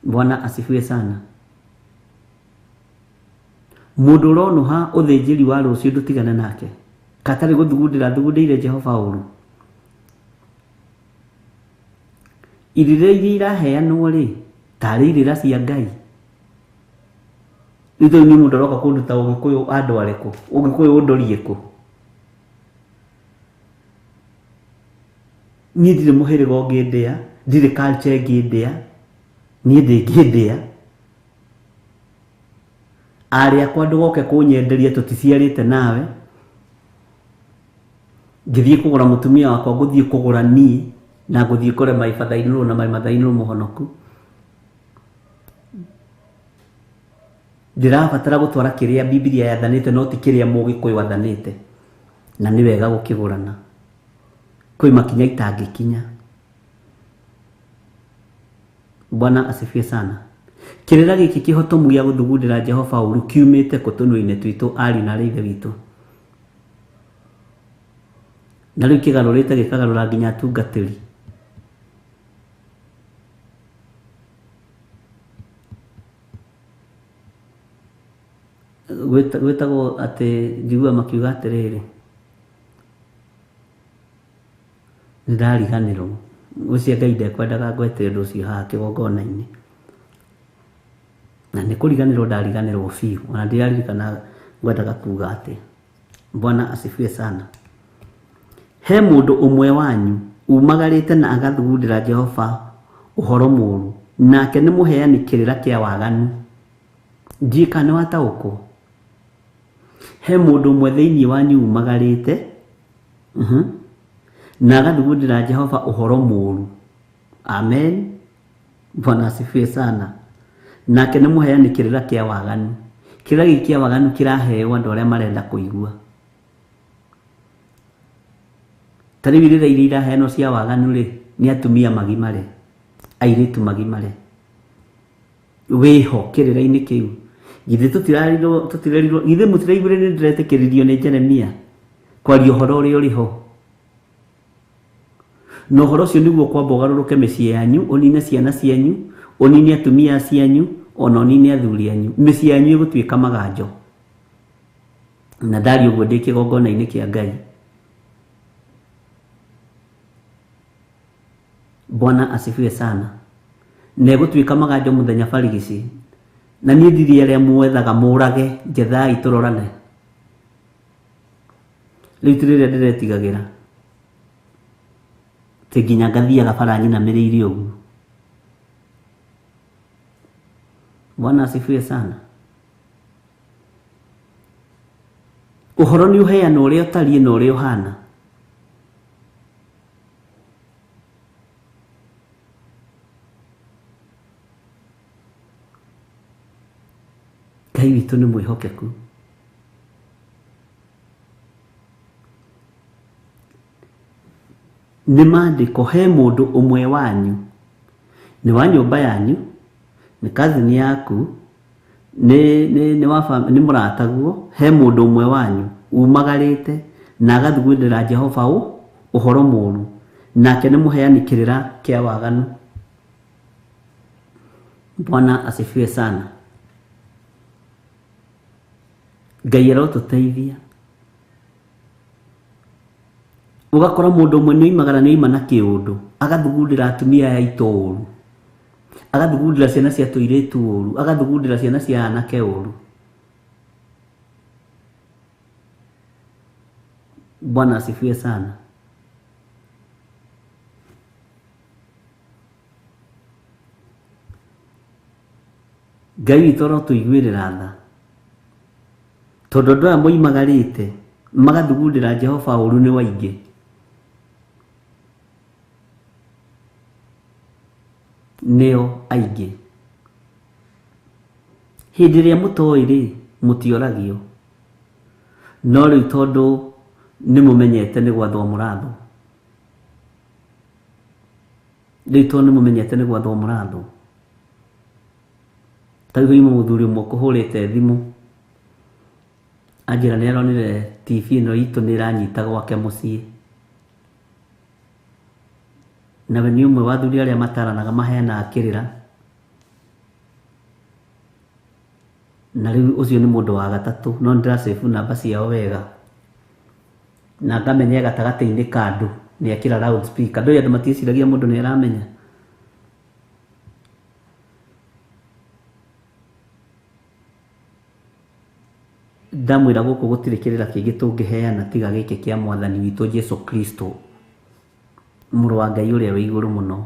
Bwana asifiwe sana. Mũndũ ũronũha ũthĩnjĩri wa rũciũ ndũtigane nake, katarĩ gũthugundĩra thugundĩire Jehova ũru. Irĩra iria iraheanwo rĩ, tarĩ irĩra cia Ngai. Rĩu tondũ niĩ mũndũ aroka kũnduta ũgĩkũyũ andware kũ, ũgĩkũyũ ũndorie kũ? Niĩ ndirĩ mũhĩrĩga ũngĩndĩa, ndirĩ culture ĩngĩndĩa, niĩ ndĩngĩndĩa. Arĩ akwa ndũgoke kũnyenderia tũticiarĩte nawe. Ngĩthiĩ kũgũra mũtumia wakwa, ngũthiĩ kũgũra niĩ na ngũthiĩ kũre my father-in-law na my mother-in-law mũhonoku. Ndĩrabatara gũtwara kĩrĩa Bibilia yathanĩte no ti kĩrĩa mũgĩkũyũ athanĩte, na nĩ wega gũkĩgũrana. Kwĩ makinya itangĩkinya. Bwana asifiwe sana. Kĩrĩra gĩkĩ kĩhotomu gĩa gũthugundĩra Jehova ũru kiumĩte kũ tũnua-inĩ twitũ ariũ na aarĩ a Ithe witũ? Na rĩu kĩgarũrĩte gĩkagarũra nginya atungatĩri. Gwĩtagwo atĩ njiguaga makiuga atĩrĩrĩ, nĩ ndariganĩrwo. Ngwĩciria Ngai ndekwendaga ngwete ũndũ ũcio haha kĩgongona-inĩ. Na nĩ kũriganĩrwo ndariganĩrwo biũ, ona ndiraririkana ngwendaga kuga atĩa. Bwana asifiwe sana. He mũndũ ũmwe wanyu umagarĩte na agathugundĩra Jehova ũhoro mũru, nake nĩ mũheani kĩrĩra kĩa waganu. Ndiũĩ kana nĩ wataũkwo. He mũndũ ũmwe thĩinĩ wanyu umagarĩte, na agathugundĩra Jehova ũhoro mũru. Amen. Bwana asifiwe sana. Nake nĩ mũheani kĩrĩra kĩa waganu. Kĩrĩra gĩkĩ kĩa waganu kĩraheo andũ arĩa marenda kũigua. Ta rĩu irĩra iria iraheanwo cia waganu rĩ, nĩ atumia magimare, airĩtu magimare. Wĩho kĩrĩra-inĩ kĩu. Githĩ tũtirarirwo, tũtirerirwo, githĩ mũtiraiguire nĩ ndĩretĩkĩririo nĩ Jeremia kwaria ũhoro ũrĩa ũrĩ ho? Na ũhoro ũcio nĩguo kwamba ũgarũrũke mĩciĩ yanyu, ũnine ciana cianyu, ũnine atumia cianyu, ona ũnine athuri anyu. Mĩciĩ yanyu ĩgũtuĩka maganjo. Na ndaria ũguo ndĩ kĩgongona-inĩ kĩa Ngai. Bwana asifiwe sana. Na ĩgũtuĩka maganjo mũthenya barigici. Na niĩ ndirĩ arĩa mwethaga mũrage njethai tũrorane. Rĩu ti rĩrĩa ndĩretigagĩra. Ti nginya ngathiaga bara nyinamĩrĩire ũguo. Bwana asifiwe sana. Ũhoro nĩ ũheana ũrĩa ũtariĩ na ũrĩa ũhana. Ngai witũ nĩ mwĩhokeku. Nĩ maandĩko he mũndũ ũmwe wanyu, nĩ wa nyũmba yanyu, nĩ cousin yaku, nĩ mũrataguo, he mũndũ ũmwe wanyu umagarĩte na agathugundĩra Jehova ũhoro mũũru, nake nĩ mũheani kĩrĩra kĩa waganu. Bwana asifiwe sana. Ngai arotũteithia. Ũgakora mũndũ ũmwe nĩ oimagara nĩ oima na kĩũndũ, agathugundĩra atumia aya aitũ ũru, agathugundĩra ciana cia tũirĩtu ũru, agathugundĩra ciana cia anake ũru. Bwana asifiwe sana. Ngai witũ arotũiguĩrĩra tha, tondũ andũ aya moimagarĩte magathugundĩra Jehova ũru nĩ waingĩ. Nĩo aingĩ. Hĩndĩ ĩrĩa mũtoĩ rĩ, mũtioragio. No rĩu tondũ nĩ mũmenyete nĩ gwathwo mũrathwo. Rĩu tondũ nĩ mũmenyete nĩ gwathwo mũrathwo. Ta rĩu ima mũthuri ũmwe ũkũhũrĩte thimũ anjĩra nĩ aronire TV ĩno itũ nĩ ĩranyita gwake mũciĩ. Nawe nĩ ũmwe wa athuri arĩa mataranaga maheanaga kĩrĩra. Na rĩu ũcio nĩ mũndũ wa gatatũ, no nĩ ndĩracĩbu namba ciao wega. Na ngamenya gatagatĩ-inĩ ka andũ nĩ ekĩra loudspeaker. Ndũĩ andũ matiĩciragia mũndũ nĩ aramenya. Ndamwĩra gũkũ gũtirĩ kĩrĩra kĩngĩ tũngĩheana tiga gĩkĩ kĩa mwathani witũ Jesu Kristo, mũrũ wa Ngai ũrĩa wĩ igũrũ mũno.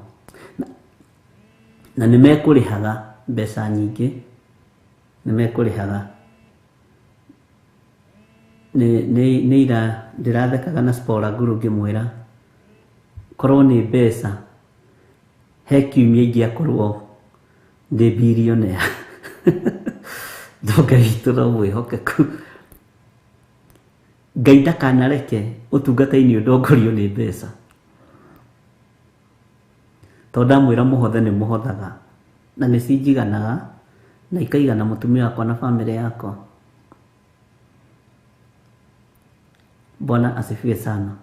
Na nĩ mekũrĩhaga mbeca nyingĩ, nĩ mekũrĩhaga. Nĩ ira ndĩrathekaga na Spora Guru ngĩmwĩra korwo nĩ mbeca he kiumia ingĩakorwo ndĩ billionaire. No Ngai witũ no mwĩhokeku. Ngai ndakanareke ũtungata-inĩ ũndongorio nĩ mbeca. Tondũ ndamwĩra mũhothe nĩ mũhothaga, na nĩ cinjiganaga na ikaigana mũtumia wakwa na bamĩrĩ yakwa. Bwana asifiwe sana.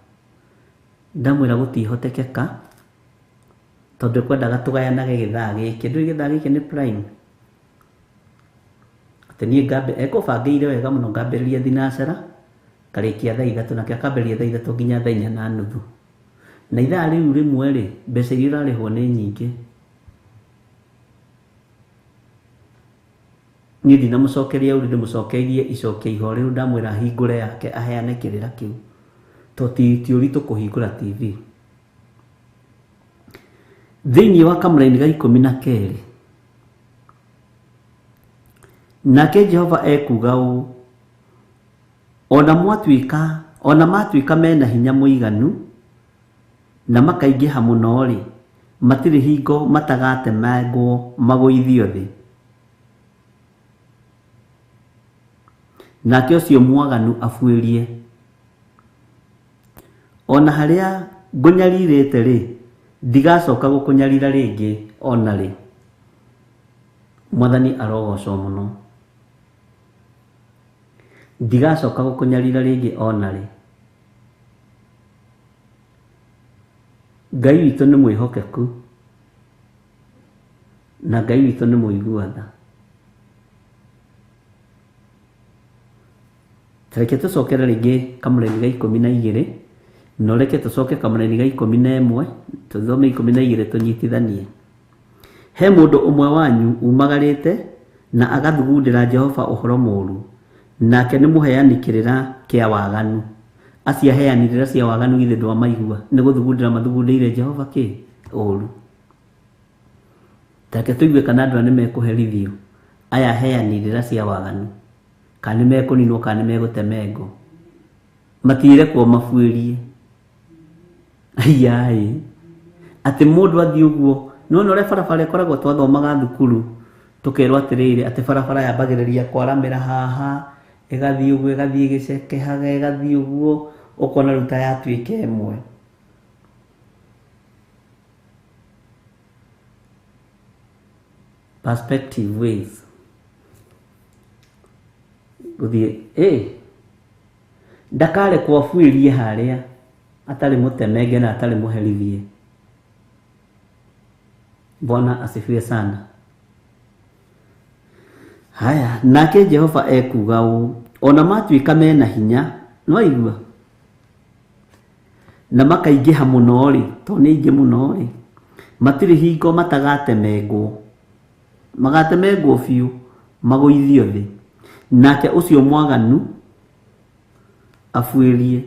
Ndamwĩra gũtihotekeka tondũ kwendaga tũgayanage gĩthaa gĩkĩ. Ndũĩ gĩthaa gĩkĩ nĩ prime. Atĩ niĩ ngambe ekũbangĩire wega mũno, ngambĩrĩria thinacara ngarĩkia thaa ithatũ, nake akambĩrĩria thaa ithatũ nginya thaa inya na nuthu. Na ithaa rĩu rĩmwe rĩ, mbeca iria ũrarĩhwo nĩ nyingĩ. Niĩ ndinamũcokeria ũru, ndĩmũcokeirie icokia ihoreru, ndamwĩra ahingũre yake aheane kĩrĩra kĩu, to ti ũritũ kũhingũra TV. Thĩinĩ wa kamũraini ga 12, nake Jehova ekuuga ũũ, ona matuĩka mena hinya mũiganu na makaingĩha mũno rĩ, matirĩ hingo matagatemangwo magũithio thĩ. Nake ũcio mwaganu abuĩrie. Ona harĩa ngũnyarirĩte rĩ, ndigacoka gũkũnyarira rĩngĩ ona rĩ. Mwathani arogocwo mũno. Ndigacoka gũkũnyarira rĩngĩ ona rĩ. Ngai witũ nĩ mwĩhokeku na Ngai witũ nĩ mũigua tha. Reke tũcokere rĩngĩ kamũraini ga 12, no reke tũcoke kamũraini ga 11, tũthome 12 tũnyitithanie. He mũndũ ũmwe wanyu umagarĩte na agathugundĩra Jehova ũhoro mũũru, nake nĩ mũheani kĩrĩra kĩa waganu. Acio aheani irĩra cia waganu githĩ ndwamaigua nĩ gũthugundĩra mathugundĩire Jehova kĩ ũũru. Take tũigue kana andũ aya nĩ mekũherithio, aya aheani irĩra cia waganu, kana nĩ mekũninwo kana nĩ megũtemengwo. Matirekwo mabuĩrie. Aiyaĩ, atĩ mũndũ athiĩ ũguo, nĩwona ũrĩa barabara ĩkoragwo twathomaga thukuru tũkerwo atĩrĩrĩ, atĩ barabara yambagĩrĩria kwaramĩra haha, ĩgathiĩ ũguo, ĩgathiĩ ĩgĩcekehaga, ĩgathiĩ ũguo, ũkona rĩu ta yatuĩka ĩmwe. Perspective ways. Gũthiĩ, ndakarekwo abuĩrie harĩa atarĩ mũtemenge na atarĩ mũherithie. Bwana asifiwe sana. Haya, nake Jehova ekuuga ũũ, ona matuĩka mena hinya, nĩwaigua? Na makaingĩha mũno-rĩ, tondũ nĩ aingĩ mũno-rĩ, matirĩ hingo matagatemengwo. Magatemengwo biũ, magũithio thĩ. Nake ũcio mwaganu abuĩrie.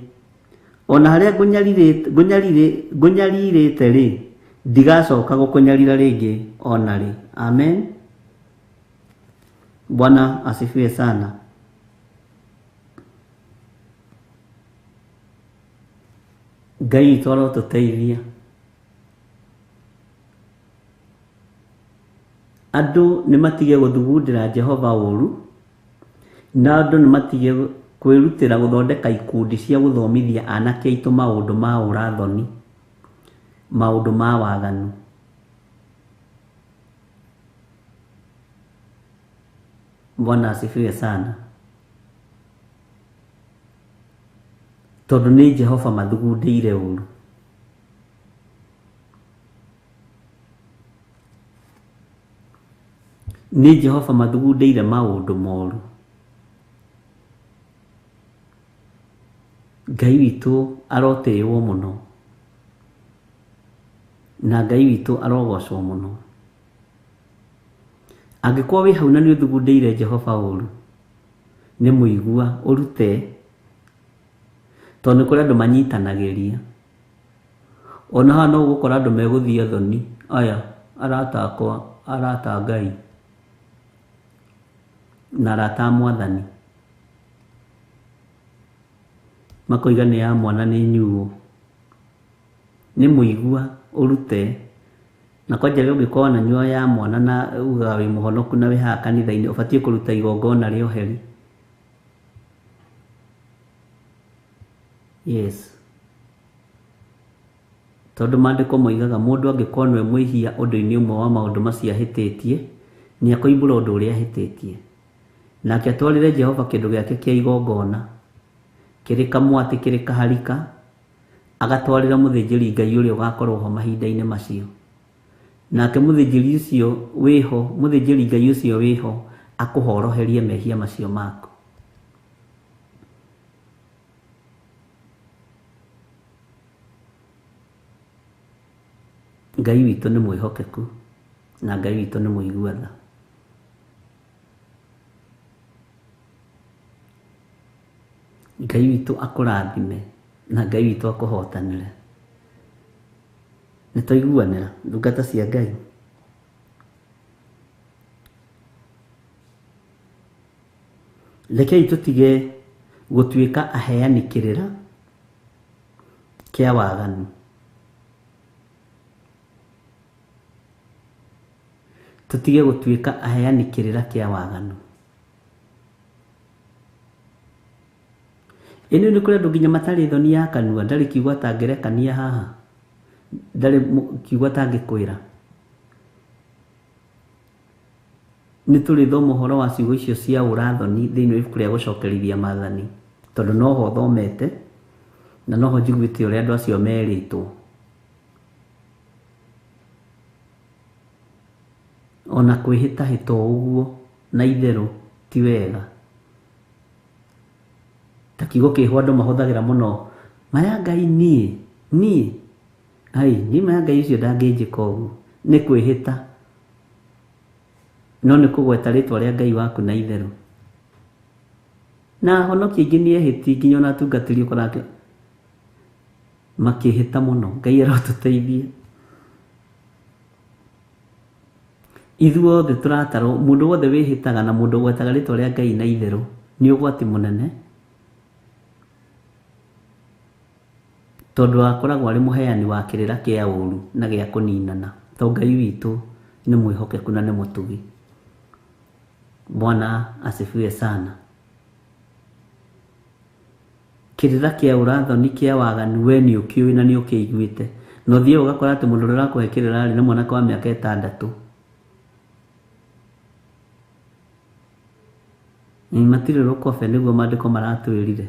Ona harĩa ngũnyarirĩte-rĩ, ndigacoka gũkũnyarira rĩngĩ ona rĩ. Amen. Bwana asifiwe sana. Ngai witũ arotũteithia. Andũ nĩ matige gũthugundĩra Jehova ũũru, na andũ nĩ matige kwĩrutĩra gũthondeka ikundi cia gũthomithia anake aitũ maũndũ ma ũrathoni, maũndũ ma waganu. Bwana asifiwe sana. Tondũ nĩ Jehova mathugundĩire ũũru. Nĩ Jehova mathugundĩire maũndũ moru. Ngai witũ arotĩĩwo mũno, na Ngai witũ arogocwo mũno. Angĩkorwo wĩ hau na nĩ ũthugundĩire Jehova ũũru, nĩ mũigua ũrute, tondũ nĩ kũrĩ andũ manyitanagĩria. Ona haha no ũgũkora andũ megũthiĩ thoni, aya arata akwa, arata a Ngai na arata a Mwathani, makoiga nĩ ya mwana nĩ nyuo. Nĩ mũigua ũrute, na kwanja rĩrĩa ũngĩkorwo wananyua ya mwana na ugaga wĩ mũhonoku na wĩ haha kanitha-inĩ, ũbatiĩ kũruta igongona rĩa ũheri. Yes. Tondũ maandĩko moigaga mũndũ angĩkorwo nĩwe mwĩhia ũndũ-inĩ ũmwe wa maũndũ macio ahĩtĩtie, nĩ akoimbũra ũndũ ũrĩa ahĩtĩtie. Nake atwarĩre Jehova kĩndũ gĩake kĩa igongona, kĩrĩ kamwatĩ, kĩrĩ kaharika, agatwarĩra mũthĩnjĩri Ngai ũrĩa ũgakorwo ho mahinda-inĩ macio. Nake mũthĩnjĩri ũcio wĩho, mũthĩnjĩri Ngai ũcio wĩho, akũhoroherie mehia macio maku. Ngai witũ nĩ mwĩhokeku na Ngai witũ nĩ mũigua tha. Ngai witũ akũrathime na Ngai witũ akũhotanĩre. Nĩ twaiguanĩra ndungata cia Ngai. Rekei tũtige gũtuĩka aheani kĩrĩra kĩa waganu. Tũtige gũtuĩka aheani kĩrĩra kĩa waganu. Ĩno nĩ kũrĩ andũ nginya matarĩ thoni ya kanua, ndarĩ kiugo atangĩrekania haha, ndarĩ kiugo atangĩkwĩra. Nĩ tũrĩthoma ũhoro wa ciugo icio cia ũrathoni thĩinĩ wa ibuku rĩa gũcokerithia maathani, tondũ noho thomete na noho njiguĩte ũrĩa andũ acio merĩtwo. Ona kwĩhĩtahĩta o ũguo na itherũ ti wega. Ta kiugo kĩho andũ mahũthagĩra mũno, maya Ngai niĩ, niĩ, ai, niĩ maya Ngai ũcio ndangĩnjĩka ũguo, nĩ kwĩhĩta. No nĩ kũgweta rĩtwa rĩa Ngai waku na itherũ. Na ahonoki aingĩ nĩ ehĩti nginya ona atungatĩri ũkorake makĩhĩta mũno. Ngai arotũteithie. Ithuothe tũratarwo, mũndũ wothe wĩhĩtaga na mũndũ ũgwetaga rĩtwa rĩa Ngai na itherũ nĩ ũgwati mũnene, tondũ akoragwo arĩ mũheani wa kĩrĩra kĩa ũru na gĩa kũninana. To Ngai witũ nĩ mwĩhokeku na nĩ mũtugi. Bwana asifiwe sana. Kĩrĩra kĩa ũrathoni kĩa waganu we nĩ ũkĩũĩ na nĩ ũkĩiguĩte. Na ũthiĩ ũgakora atĩ mũndũ ũrĩa ũrakũhe kĩrĩra rĩ nĩ mwanake wa mĩaka 6. Matirĩ rũkobe nĩguo maandĩko maratwĩrire.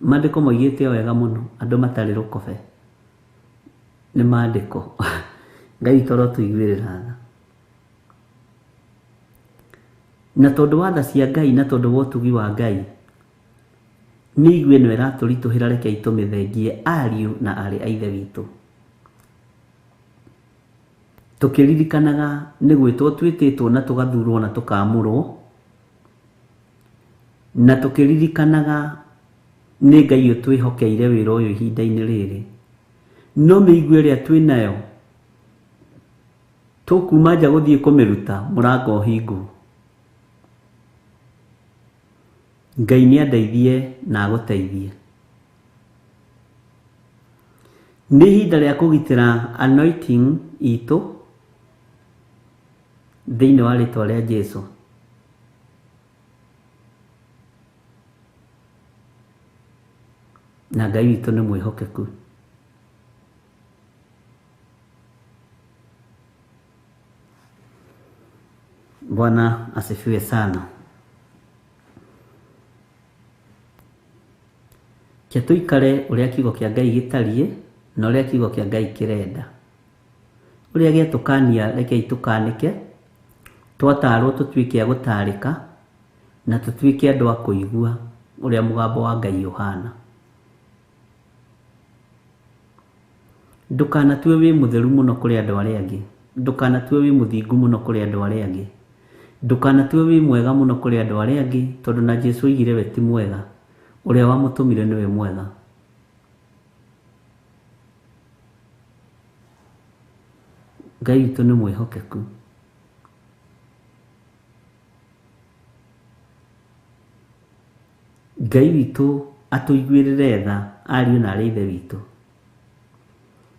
Maandĩko moigĩte o wega mũno, andũ matarĩ rũkobe nĩ maandĩko. Ngai witũ arotũiguĩrĩra tha. Na tondũ wa tha cia Ngai na tondũ wa ũtugi wa Ngai, mĩigue ĩno ĩratũritũhĩra, rekei tũmĩthengie ariũ na aarĩ a Ithe witũ. Tũkĩririkanaga nĩ gwĩtwo twĩtĩtwo na tũgathurwo na tũkamũrwo, na tũkĩririkanaga nĩ Ngai ũtwĩhokeire wĩra ũyũ ihinda-inĩ rĩrĩ. No mĩigue ĩrĩa twĩnayo tũkuma nja gũthiĩ kũmĩruta, mũrango ũhingwo. Ngai nĩ andeithie na agũteithie. Nĩ ihinda rĩa kũgitĩra anointing itũ thĩinĩ wa rĩtwa rĩa Jesũ. Na Ngai witũ nĩ mwĩhokeku. Bwana asifiwe sana. Ke tũikare ũrĩa kiugo kĩa Ngai gĩtariĩ na ũrĩa kiugo kĩa Ngai kĩrenda. Ũrĩa gĩatũkania rekei tũkanĩke, twatarwo tũtuĩke a gũtarĩka na tũtuĩke andũ a kũigua ũrĩa mũgambo wa Ngai ũhana. Ndũkanatue wĩ mũtheru mũno kũrĩ andũ arĩa angĩ. Ndũkanatue wĩ mũthingu mũno kũrĩ andũ arĩa angĩ. Ndũkanatue wĩ mwega mũno kũrĩ andũ arĩa angĩ, tondũ na Jesũ oigire we ti mwega, ũrĩa wamũtũmire nĩwe mwega. Ngai witũ nĩ mwĩhokeku. Ngai witũ atũiguĩrĩre tha ariũ na aarĩ a Ithe witũ.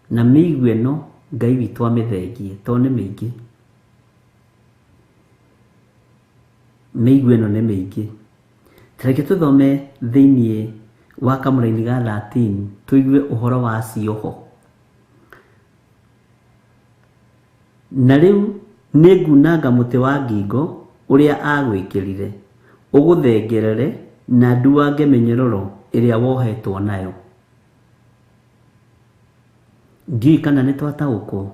Na mĩigue ĩno Ngai witũ amĩthengie, tondũ nĩ mĩingĩ. Mĩigue ĩno nĩ mĩingĩ. Reke tũthome thĩinĩ wa kamũraini ga 13 tũigue ũhoro wa cioho. Na rĩu nĩ ngunanga mũtĩ wa ngingo ũrĩa agwĩkĩrire, ũgũthengerere na nduange mĩnyororo ĩrĩa wohetwo nayo. Ndiũĩ kana nĩ twataũkwo.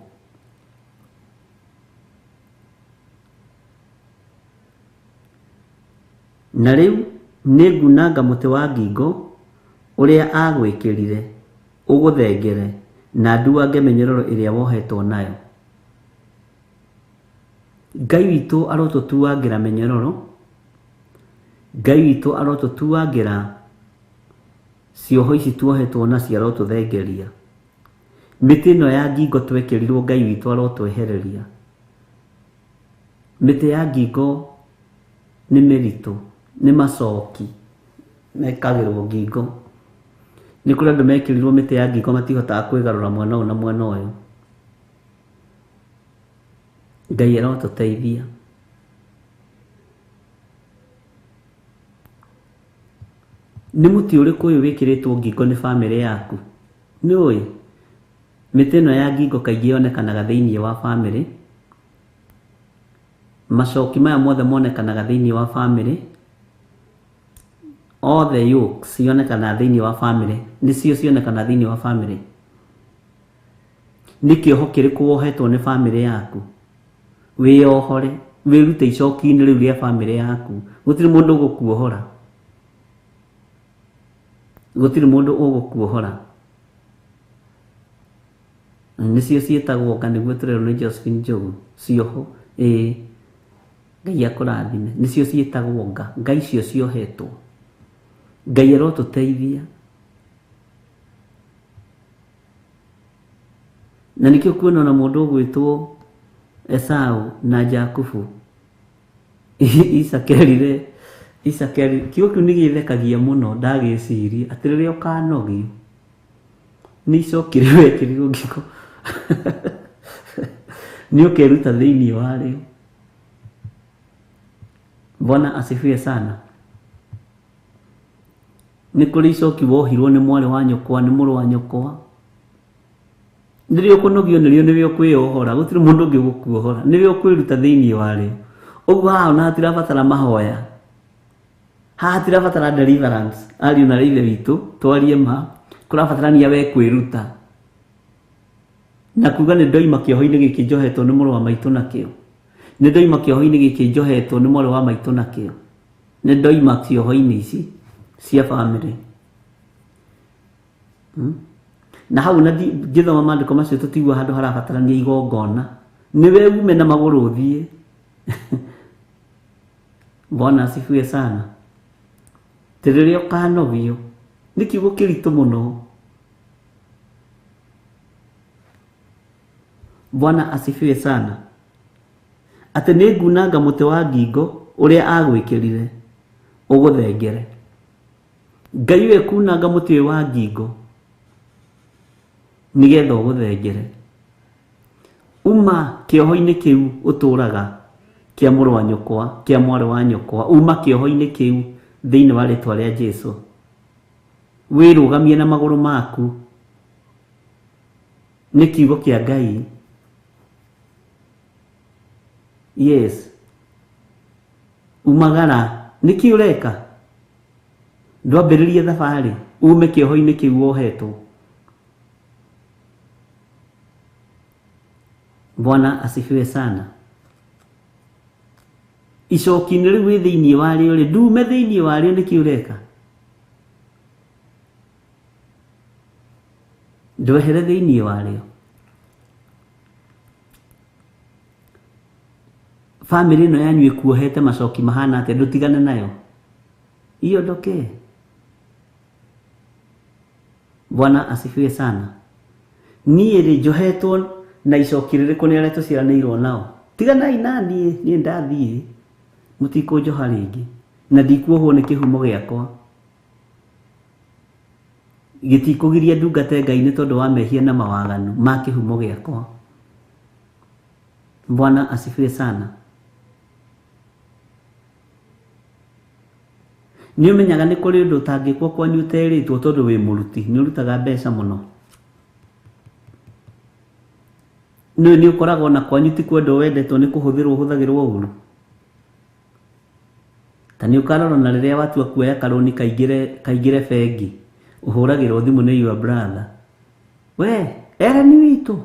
Na rĩu nĩ ngunanga mũtĩ wa ngingo ũrĩa agwĩkĩrire, ũgũthengere na nduange mĩnyororo ĩrĩa wohetwo nayo. Ngai witũ arotũtuangĩra mĩnyororo, Ngai witũ arotũtuangĩra cioho ici tuohetwo nacio, arotũthengeria. Mĩtĩ ĩno ya ngingo twekĩrirwo Ngai witũ arotwehereria. Mĩtĩ ya ngingo nĩ mĩritũ, nĩ macoki mekagĩrwo ngingo. Nĩ kũrĩ andũ mekĩrirwo mĩtĩ ya ngingo matihotaga kwĩgarũra mwena ũyũ na mwena ũyũ. Ngai arotũteithia. Nĩ mũtĩ ũrĩkũ ũyũ wĩkĩrĩtwo ngingo nĩ bamĩrĩ yaku? Nĩ ũĩ? Mĩtĩ ĩno ya ngingo kaingĩ yonekanaga thĩinĩ wa bamĩrĩ. Macoki maya mothe monekanaga thĩinĩ wa bamĩrĩ. All the yokes cionekanaga thĩinĩ wa bamĩrĩ. Nĩcio cionekanaga thĩinĩ wa bamĩrĩ. Nĩ kĩoho kĩrĩkũ wohetwo nĩ bamĩrĩ yaku? Wĩyohore, wĩrute icoki-inĩ rĩu rĩa bamĩrĩ yaku. Gũtirĩ mũndũ ũgũkuohora. Gũtirĩ mũndũ ũgũkuohora. Nĩcio ciĩtagwo nga nĩguo tũrerwo nĩ Josephine Njogu. Cioho Ĩĩ, Ngai akũrathime. Nĩcio ciĩtagwo nga. Nga icio ciohetwo. Ngai arotũteithia. Na nĩkĩo kuona ona mũndũ ũgwĩtwo Esau na Jakubu. Isaka erire Isaka erire kiugo kĩu nĩ gĩthekagia mũno ndagĩciria atĩ rĩrĩa ũkanogio nĩ icoki rĩu wekĩrirwo ngingo nĩ ũkeruta thĩinĩ warĩo. Bwana asifiwe sana. Nĩ kũrĩ icoki wohirwo nĩ mwarĩ wa nyũkwa nĩ mũrũ wa nyũkwa. Rĩrĩa ũkũnogio nĩrĩo nĩwe ũkwĩyohora, gũtirĩ mũndũ ũngĩ ũgũkuohora, nĩwe ũkwĩruta thĩinĩ warĩo. Ũguo haha ona hatirabatara mahoya, haha hatirabatara deliverance, ariũ na ithe witũ, twarie ma, kũrabatarania we kwĩruta. Na kuga nĩ ndoima kĩoho-inĩ gĩkĩ njohetwo nĩ mũrũ wa maitũ nakĩo, nĩ ndoima kĩoho-inĩ gĩkĩ njohetwo nĩ mwarĩ wa maitũ nakĩo, nĩ ndoima cioho-inĩ ici cia bamĩrĩ. Na hau na ngĩthoma maandĩko macio tũtigua handũ harabatarania igongona, nĩwe ume na magũrũ ũthiĩ. Bwana asifiwe sana. Atĩ rĩrĩa ũkanogio, nĩ kiugo kĩritũ mũno. Bwana asifiwe sana. Atĩ nĩ ngunanga mũtĩ wa ngingo ũrĩa agwĩkĩrire ũgũthengere. Ngai we kunanga mũtĩ ũyũ wa ngingo nĩgetha ũgũthengere. Uma kĩoho-inĩ kĩu ũtũraga kĩa mũrũ wa nyũkwa, kĩa mwarĩ wa nyũkwa, uma kĩoho-inĩ kĩu thĩinĩ wa rĩtwa rĩa Jesu. Wĩrũgamie na magũrũ maku. Nĩ kiugo kĩa Ngai. Yes. Umagara. Nĩkĩ ũreka? Ndwambĩrĩrie thabarĩ, ume kĩoho-inĩ kĩu wohetwo. Bwana asifiwe sana. Icoki-inĩ rĩu wĩ thĩinĩ warĩo rĩ, ndume thĩinĩ warĩo nĩkĩ ũreka? Ndwehere thĩinĩ warĩo. Bamĩrĩ ĩno yanyu ĩkuohete macoki mahana atĩa, ndũtigane nayo. Iondoke. Bwana asifiwe sana. Niĩ rĩ njohetwo na icoki rĩrĩkũ nĩ arĩa tũciaranĩirwo nao? Tiganai na niĩ, niĩ ndathiĩ. Mũtikũnjoha rĩngĩ. Na ndikuohwo nĩ kĩhumo gĩakwa. Gĩtikũgiria ndungate Ngai nĩ tondũ wa mehia na mawaganu ma kĩhumo gĩakwa. Bwana asifiwe sana. Nĩ ũmenyaga nĩ kũrĩ ũndũ ũtangĩkwo kwanyu ũterĩtwo tondũ wĩ mũruti, nĩ ũrutaga mbeca mũno. Nĩ nĩ ũkoragwo na kwanyu ti kwendwo wendetwo nĩ kũhũthĩrwo ũhũthagĩrwo ũru. Ta nĩ ũkarora na rĩrĩa watua kuoya karũni kaingĩre kaingĩre bengi, ũhũragĩrwo thimũ nĩ your brother. We, erani witũ,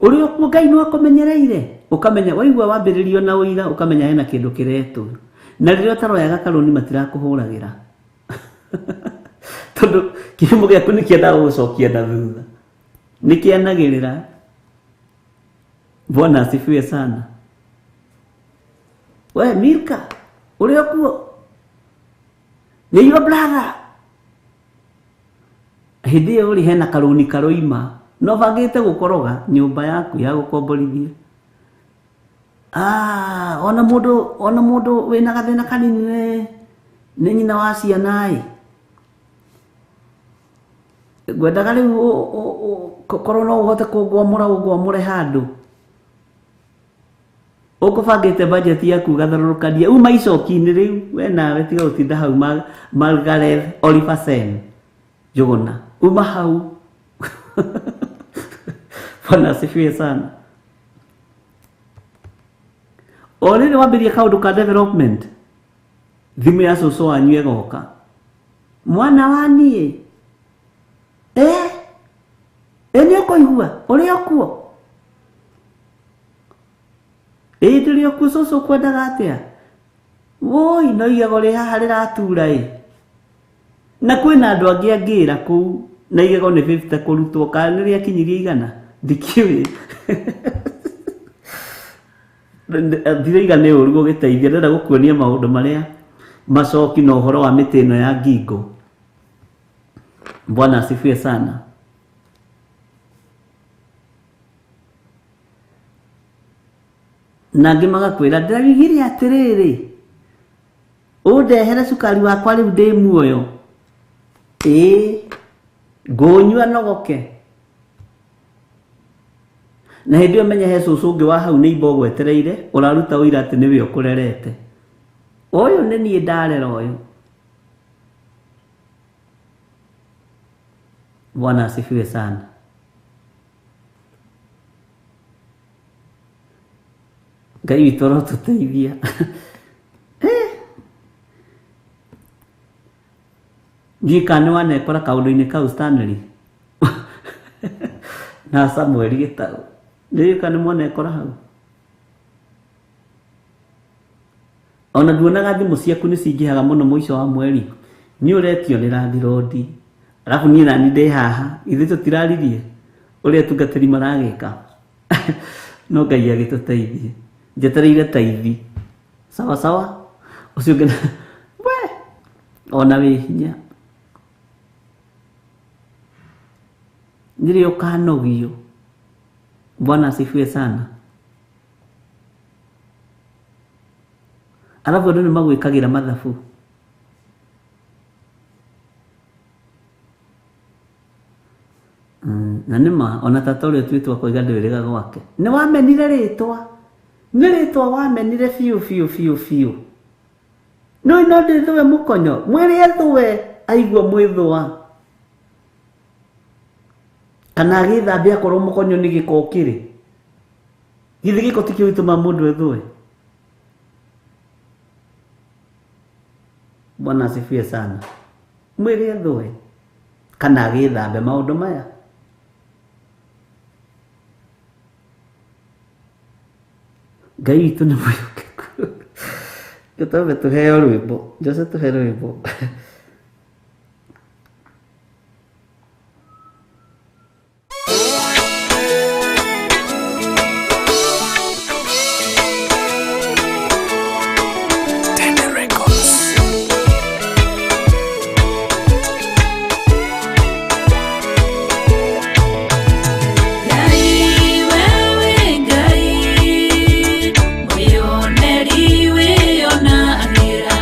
ũrĩa ũkuo Ngai no akũmenyereire. Ũkamenya, waigua wambĩrĩrio na ũira, ũkamenya hena kĩndũ kĩretwo. Na rĩrĩa ũtaroyaga karũni matirakũhũragĩra. Tondũ kĩhumo gĩaku nĩ kĩendaga gũgũcokia na thutha. Nĩ kĩanagĩrĩra. Bwana asifiwe sana. We Milka, ũrĩa ũkuo nĩ your brother. Hĩndĩ ĩyo rĩ hena karũni karoima no bangĩte gũkoroga nyũmba yaku ya gũkomborithia. Ah, ona mũndũ ona mũndũ wĩna gathĩna kanini nĩ nĩ nyina wa ciana ĩ. Ngwendaga rĩu korwo no ũhote kũngwamũra ũngwamũre handũ. Ũkũbangĩte budget yaku ũgatharũrũkania uma icoki-inĩ rĩu we nawe tiga gũtinda hau Margaret Oliver Sen Njũgũna uma hau. Bwana asifiwe sana. O rĩrĩ wambĩrĩria kaũndũ ka development, thimũ ya cũcũ wanyu ĩgoka. Mwana wa niĩ, eh, ĩ nĩ ũkũigua ũrĩ o kuo? Ĩ ndĩrĩ o kuo cũcũ ũkwendaga atĩa? Woi no igego rĩ haha rĩratura ĩ. Na kwĩna andũ angĩ angĩra kũu na igego nĩ 50 kũrutwo kana nĩ rĩakinyirie igana ndikĩũĩ. Ndiraiga nĩ ũru gũgĩteithia, ndĩrenda gũkuonia maũndũ marĩa macoki na ũhoro wa mĩtĩ ĩno ya ngingo. Bwana asifiwe sana. Na angĩ magakwĩra ndĩrawigire atĩrĩrĩ, ũndehere cukari wakwa rĩu ndĩ muoyo, ĩĩ ngũnyua nogoke. Na hĩndĩ ĩyo menye he cũcũ ũngĩ wa hau nĩ imba ũgwetereire ũraruta ũira atĩ nĩwe ũkũrerete, ũyũ nĩ niĩ ndarera ũyũ. Bwana asifiwe sana. Ngai witũ arotũteithia. Ndiũĩ kana nĩ wanekora kaũndũ-inĩ kau Stanley na Samuel Gĩtaũ, ndiũĩ kana nĩ mwanekora hau. Ona nduonaga thimũ ciaku nĩ cingĩhaga mũno mũico wa mweri, nĩ ũretio nĩ landlord, arabu niĩ nani ndĩ haha, ithuĩ tũtiraririe ũrĩa atungatĩri maragĩka. No Ngai agĩtũteithie. Njetereire taithi sawa sawa, ũcio ũngĩ we ona wĩ hinya nĩrĩo ũkanogio. Bwana asifiwe sana. Arabu andũ nĩ magwĩkagĩra mathabu. Na nĩ ma ona tata ũrĩa ũtuĩtwo akoiga ndwĩrĩga gwake, nĩ wamenire rĩtwa, nĩ rĩtwa wamenire biũ biũ biũ biũ. No no ndĩthũe mũkonyo, mwĩrĩ ethũe aigua mwĩthũa, kana agĩthambia akorwo mũkonyo nĩ gĩko kĩrĩ, githĩ gĩko tikĩo gĩtũmaga mũndũ ethũe? Bwana asifiwe sana. Mwĩrĩ ethũe kana agĩthambe maũndũ maya. Ngai witũ nĩ mwĩhokeku. Gĩtũme tũheo rwĩmbo, Jose tũhe rwĩmbo. Tende Records. Ngai wewe Ngai, mwĩoneri wĩonagĩra,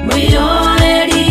mwĩoneri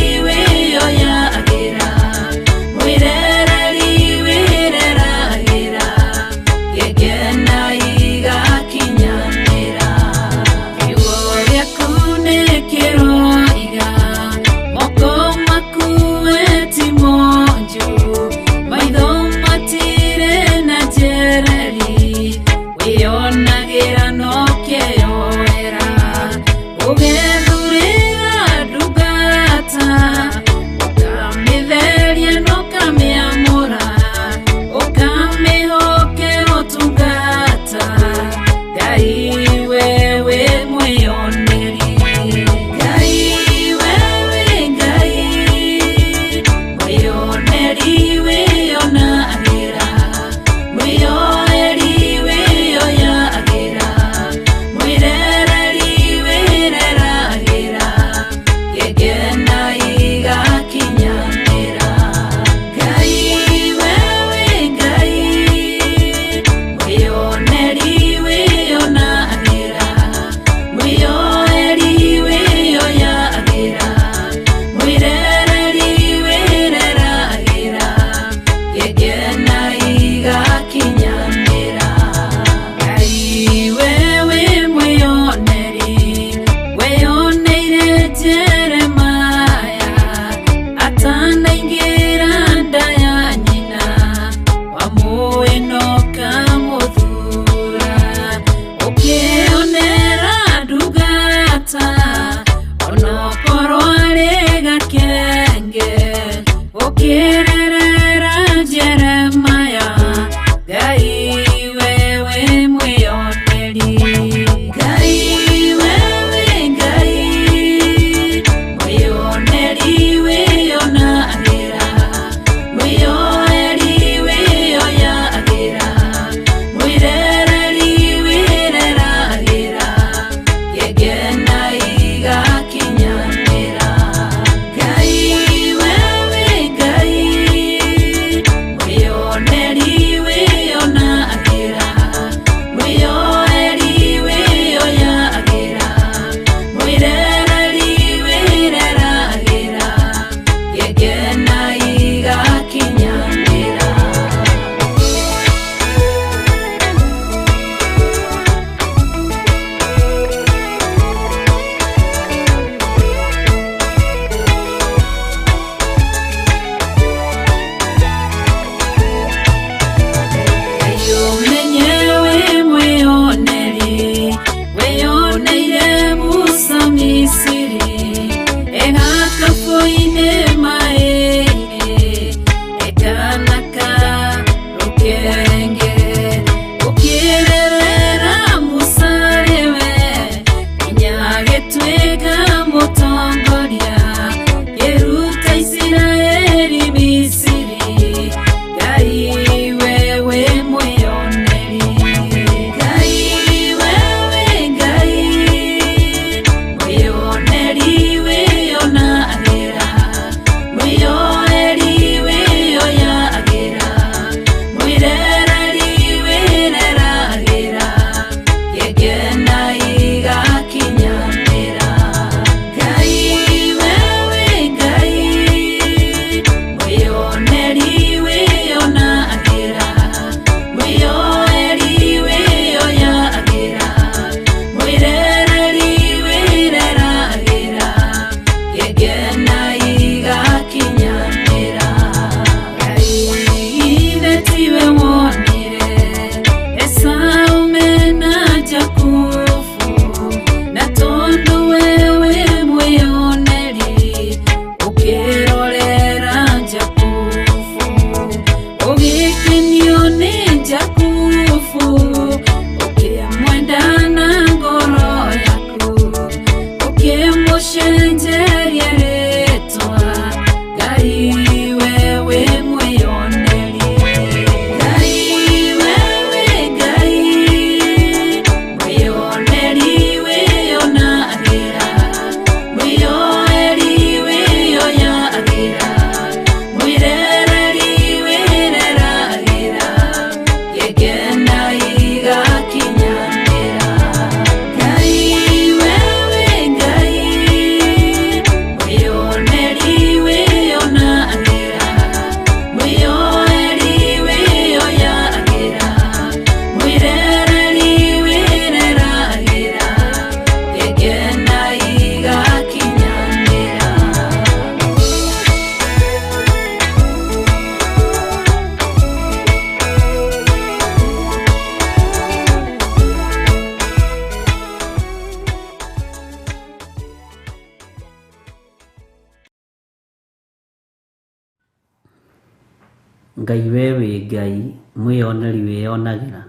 Ngai we wĩ Ngai mwĩyoneri wĩyonagĩra.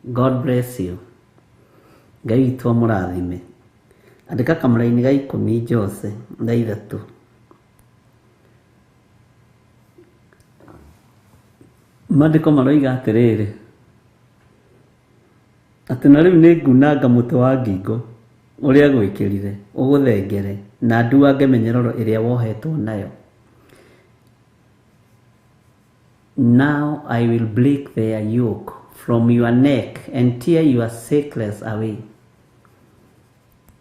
God bless you. Ngai witũ amũrathime. Andĩka kamũraini ga 13 Jose. Maandĩko maroiga atĩrĩrĩ, atĩ na rĩu nĩngunanga mũtĩ wa ngingo ũrĩa gwĩkĩrire ũgũthengere, na nduange mĩnyororo ĩrĩa wohetwo nayo. Now I will break their yoke from your neck and tear your shackles away.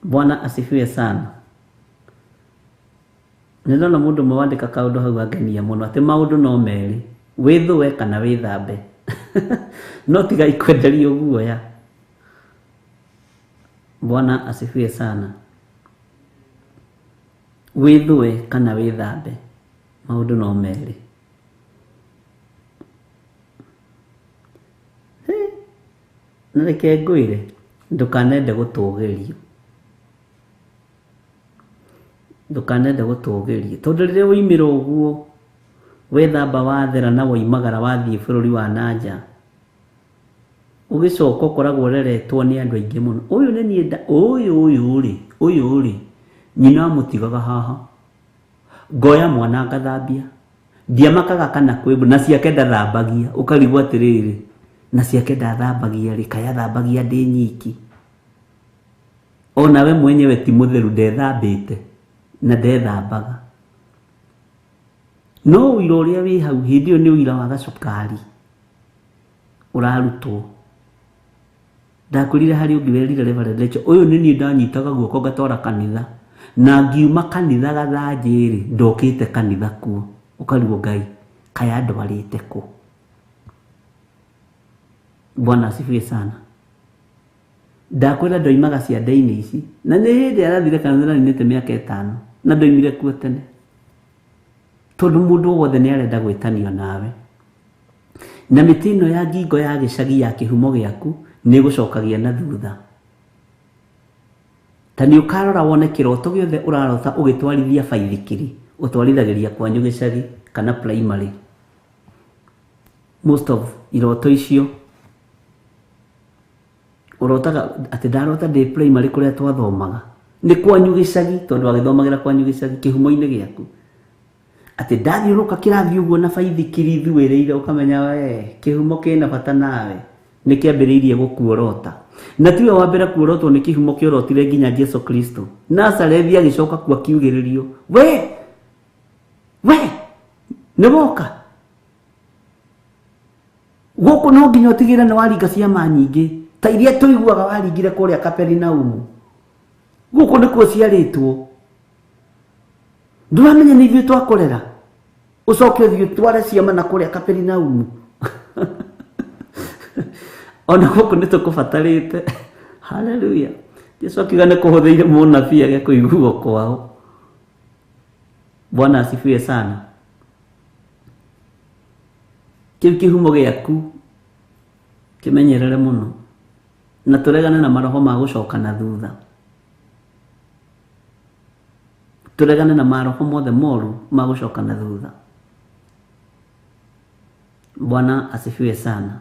Bwana asifiwe sana. Nĩ ndona mũndũ ũmwe wandĩka kaũndũ hau angenia mũno, atĩ maũndũ no merĩ, wĩthũe kana wĩthambe. No tiga ikwenderio guoya. Bwana asifiwe sana. Wĩthũe kana wĩthambe, maũndũ no merĩ. Na reke ngwĩre, ndũkanende gũtũgĩrio. Ndũkanende gũtũgĩrio, tondũ rĩrĩa woimĩra ũguo wethamba wathera na woimagara wathiĩ bũrũri wa nanja, ũgĩcoka ũkoragwo ũreretwo nĩ andũ aingĩ mũno. Ũyũ nĩ niĩ nda, ũyũ ũyũ rĩ, ũyũ rĩ, nyina amũtigaga haha, ngoya mwana ngathambia, ndiamakaga kana kwĩ na ciake ndathambagia, ũkarigwo atĩrĩrĩ, na ciake ndathambagia rĩ, kaĩ athambagia ndĩ nyiki. Ona we mwenyewe ti mũtheru, ndethambĩte na ndethambaga. No ũira ũrĩa wĩ hau hĩndĩ ĩyo nĩ ũira wa gacukari ũrarutwo. Ndakwĩrire harĩ ũngĩ werire Reverend Rachel, ũyũ nĩ niĩ ndanyitaga guoko ngatwara kanitha, na ngiuma kanitha gathanjĩ rĩ, ndokĩte kanitha kuo. Ũkarigwo Ngai, kaĩ andwarĩte kũ? Bwana asifiwe sana. Ndakwĩra ndoimaga ciande-inĩ ici, na nĩ hĩndĩ arathire kanitha na ninĩte mĩaka 5, na ndoimire kuo tene. Tondũ mũndũ wothe nĩ arenda gwĩtanio nawe. Na mĩtĩ ĩno ya ngingo ya gĩcagi ya kĩhumo gĩaku nĩ ĩgũcokagia na thutha. Ta nĩ ũkarora wone kĩroto gĩothe ũrarota ũgĩtwarithia baithikiri, ũtwarithagĩria kwanyu gĩcagi kana primary. Most of iroto icio ũrotaga atĩ ndarota ndĩ primary kũrĩa twathomaga, nĩ kwanyu gĩcagi, tondũ wagĩthomagĩra kwanyu gĩcagi kĩhumo-inĩ gĩaku. Atĩ ndathiũrũka kĩrathi ũguo na baithikiri thuĩrĩire, ũkamenya we kĩhumo kĩna bata nawe, nĩ kĩambĩrĩirie gũkuorota. Na tiwe wa mbere kuorotwo nĩ kĩhumo kĩorotire nginya Jesu Kristo. Nazarethi agĩcoka kuo akiugĩrĩrio, we we nĩ woka gũkũ, no nginya ũtigĩre nĩ waringa ciama nyingĩ ta iria tũiguaga waringire kũrĩa Kaperinaumu. Gũkũ nĩkuo ciarĩtwo. Ndũramenya nĩ ithuĩ twakũrera, ũcoke ũthiĩ ũtware ciama na kũrĩa Kaperinaumu. Ona gũkũ nĩ tũkũbatarĩte. Haleluya. Jesu akiuga nĩ kũhũthĩire mũnabii age kũiguo kwao. Bwana asifiwe sana. Kĩu kĩhumo gĩaku kĩmenyerere mũno, na tũregane na maroho ma gũcoka na thutha. Tũregane na maroho mothe moru ma gũcoka na thutha. Bwana asifiwe sana.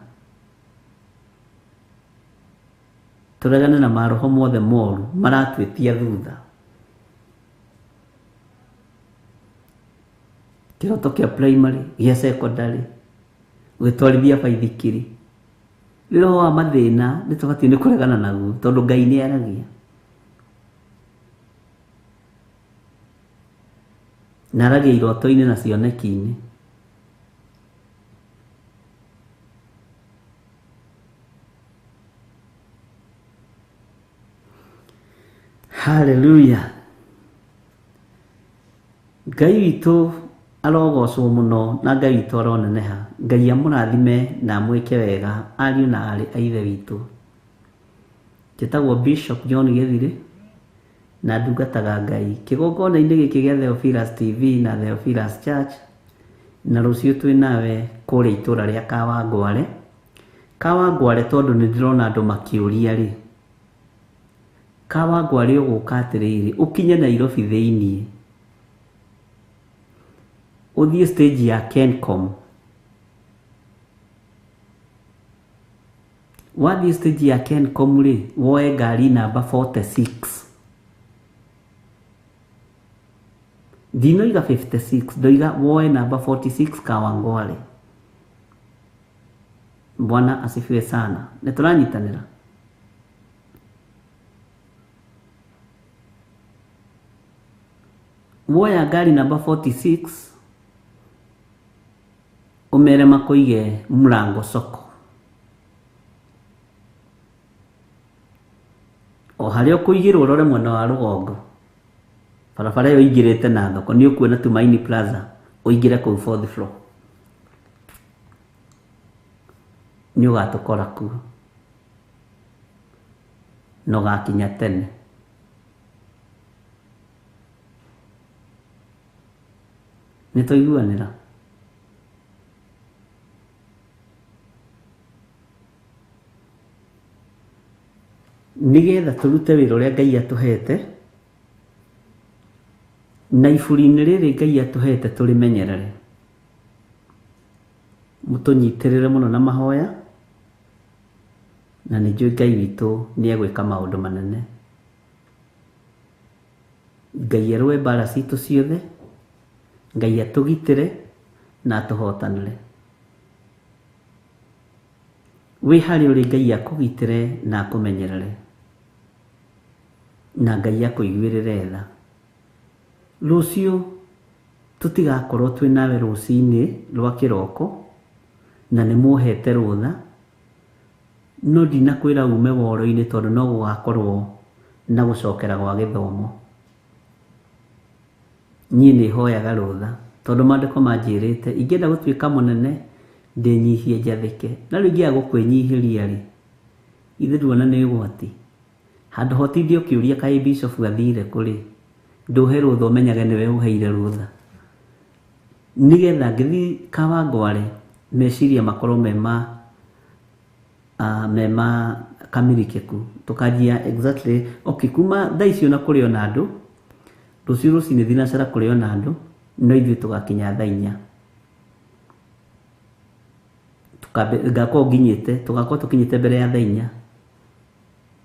Tũregane na maroho mothe moru maratwĩtia thutha. Kĩroto kĩa primary, gĩa secondary, ũgĩtwarithia baithikiri, nĩ roho wa mathĩna, nĩ tũbatiĩ nĩ kũregana naguo, tondũ Ngai nĩ aragia. Na aragia iroto-inĩ na cioneki-inĩ. Hallelujah. Ngai witũ arogocwo mũno na Ngai witũ aroneneha. Ngai amũrathime na amwĩke wega ariũ na aarĩ a Ithe witũ. Njĩtagwo Bishop John Gĩthirĩ na ndungataga Ngai kĩgongona-inĩ gĩkĩ gĩa Theophilus TV na Theophilus Church, na rũciũ twĩ nawe kũrĩa itũra rĩa Kawangware. Kawangware tondũ nĩ ndĩrona andũ makĩũria rĩ, Kawangware ũgũka atĩrĩrĩ, ũkinye Nairobi thĩiniĩ, ũthiĩ stage ya Kencom, Wathiĩ stage ya Kencom rĩ, woe ngari namba 46. Ndinoiga 56, ndoiga woe namba 46 Kawangware. Bwana asifiwe sana. Nĩ tũranyitanĩra. Woya ngari namba 46 ũmere makũige mũrango soko. O harĩa ũkũigĩrwo ũrore mwena wa rũgongo. Barabara ĩyo ĩingĩrĩte na thoko nĩ ũkuona Tumaini Plaza ũingĩre kũu fourth floor. Nĩ ũgatũkora kuo na ũgakinya tene. Nĩ twaiguanĩra? Nĩgetha tũrute wĩra ũrĩa Ngai atũhete na iburi-inĩ rĩrĩ Ngai atũhete tũrĩmenyerere. Mũtũnyitĩrĩre mũno na mahoya na nĩ njũĩ Ngai witũ nĩ egwĩka maũndũ manene. Ngai arũe mbara citũ ciothe, Ngai atũgitĩre na atũhotanĩre. Wĩ harĩa ũrĩ Ngai akũgitĩre na akũmenyerere na Ngai akũiguĩrĩre tha. Rũciũ tũtigakorwo twĩ nawe rũcinĩ rwa kĩroko na nĩ muohete rũtha, no ndinakwĩra ume woro-inĩ tondũ no gũgakorwo na gũcokera gwa gĩthomo. Niĩ nĩ hoyaga rũtha tondũ maandĩko manjĩrĩte ingĩenda gũtuĩka mũnene ndĩnyihie njathĩke. Na rĩu ingĩaga gũkwĩnyihĩria rĩ, ithe nduona nĩ ũgwati. Handũ ha ũtinde ũkĩũria kaĩ bishop athire kũ rĩ, ndũhe rũtha ũmenyage nĩwe ũheire rũtha. Nĩgetha ngĩthiĩ Kawangware meciria makorwo mema mema kamirikeku. Tũkanjia exactly, okay, kuma thaa icio na kũrĩ ona andũ, rũciũ rũcinĩ thinacara kũrĩ ona andũ, no ithuĩ tũgakinya thaa inya. Ngakorwo nginyĩte, tũgakorwo tũkinyĩte mbere ya thaa inya,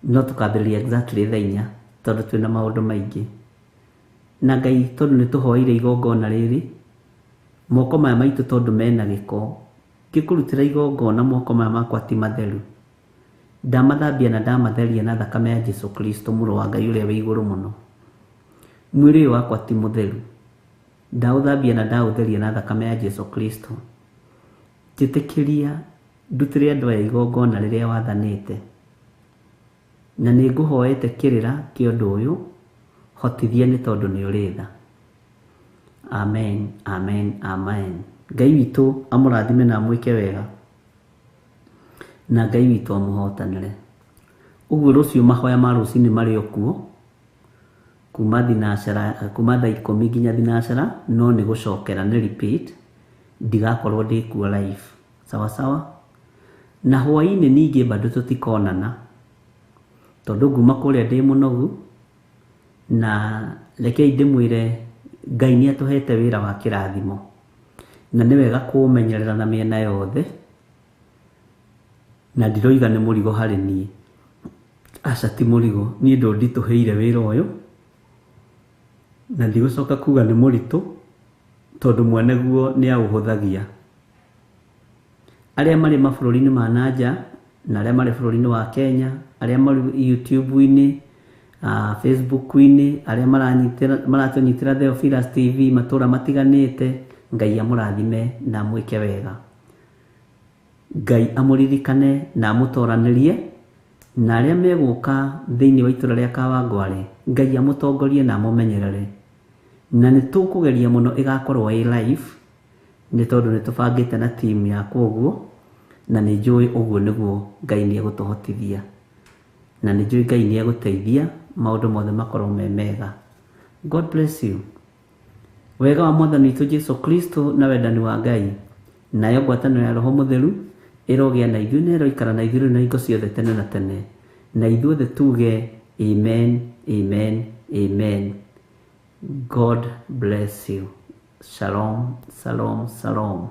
no tũkambĩrĩria exactly thaa inya tondũ twĩna maũndũ maingĩ. Na Ngai tondũ nĩ tũhoeire igongona rĩrĩ, moko maya maitũ tondũ mena gĩko, ngĩkũrutĩra igongona moko maya makwa ti matheru. Ndamathambia na ndamatheria na thakame ya Jesu Kristo mũrũ wa Ngai ũrĩa wĩ igũrũ mũno. Mwĩrĩ ũyũ wakwa ti mũtheru. Ndaũthambia na ndaũtheria na thakame ya Jesu Kristo. Njĩtĩkĩria ndutĩre andũ aya igongona rĩrĩa wathanĩte. Na nĩ ngũhoete kĩrĩra kĩa ũndũ ũyũ, hotithia nĩ tondũ nĩ ũrĩ tha. Amen, amen, amen. Ngai witũ amũrathime na amwĩke wega. Na Ngai witũ amũhotanĩre. Ũguo rũciũ mahoya ma rũcinĩ marĩ o kuo, kuma thinacara, kuma thaa ikũmi nginya thinacara, no nĩ gũcokera nĩ repeat, ndigakorwo ndĩ kuo live. Sawa sawa? Na hwaĩ-inĩ ningĩ bado tũtikonana, tondũ nguma kũrĩa ndĩ mũnogu, na rekei ndĩmwĩre Ngai nĩ atũhete wĩra wa kĩrathimo, na nĩ wega kũũmenyerera na mĩena yothe, na ndiroiga nĩ mũrigo harĩ niĩ. Aca ti mũrigo, niĩ ndũnditũhĩire wĩra ũyũ, na ndigũcoka kuga nĩ mũritũ, tondũ mwene guo nĩ aũhũthagia. Arĩa marĩ mabũrũri-inĩ ma nanja, na arĩa marĩ bũrũri-inĩ wa Kenya, arĩa marĩ YouTube-inĩ, Facebook-inĩ, arĩa maratũnyitĩra Theophilus TV matũra matiganĩte, Ngai amũrathime na amwĩke wega. Ngai amũririkane na amũtoranĩrie, na arĩa megũka thĩinĩ wa itũra rĩa Kawangware, Ngai amũtongorie na amũmenyerere. Na nĩ tũkũgeria mũno ĩgakorwo ĩ live, nĩ tondũ nĩ tũbangĩte na team yakwa ũguo, na nĩ njũĩ ũguo nĩguo Ngai nĩ egũtũhotithia. Na nĩ njũĩ Ngai nĩ egũteithia maũndũ mothe makorwo me mega. God bless you. Wega wa Mwathani witũ Jesu Kristo na wendani wa Ngai, nayo ngwatanĩro ya Roho Mũtheru ĩrogĩa na ithuĩ na ĩroikara na ithuĩ rĩu na hingo ciothe tene na tene. Na ithuothe tuge amen, amen, amen. God bless you. Shalom, shalom, shalom.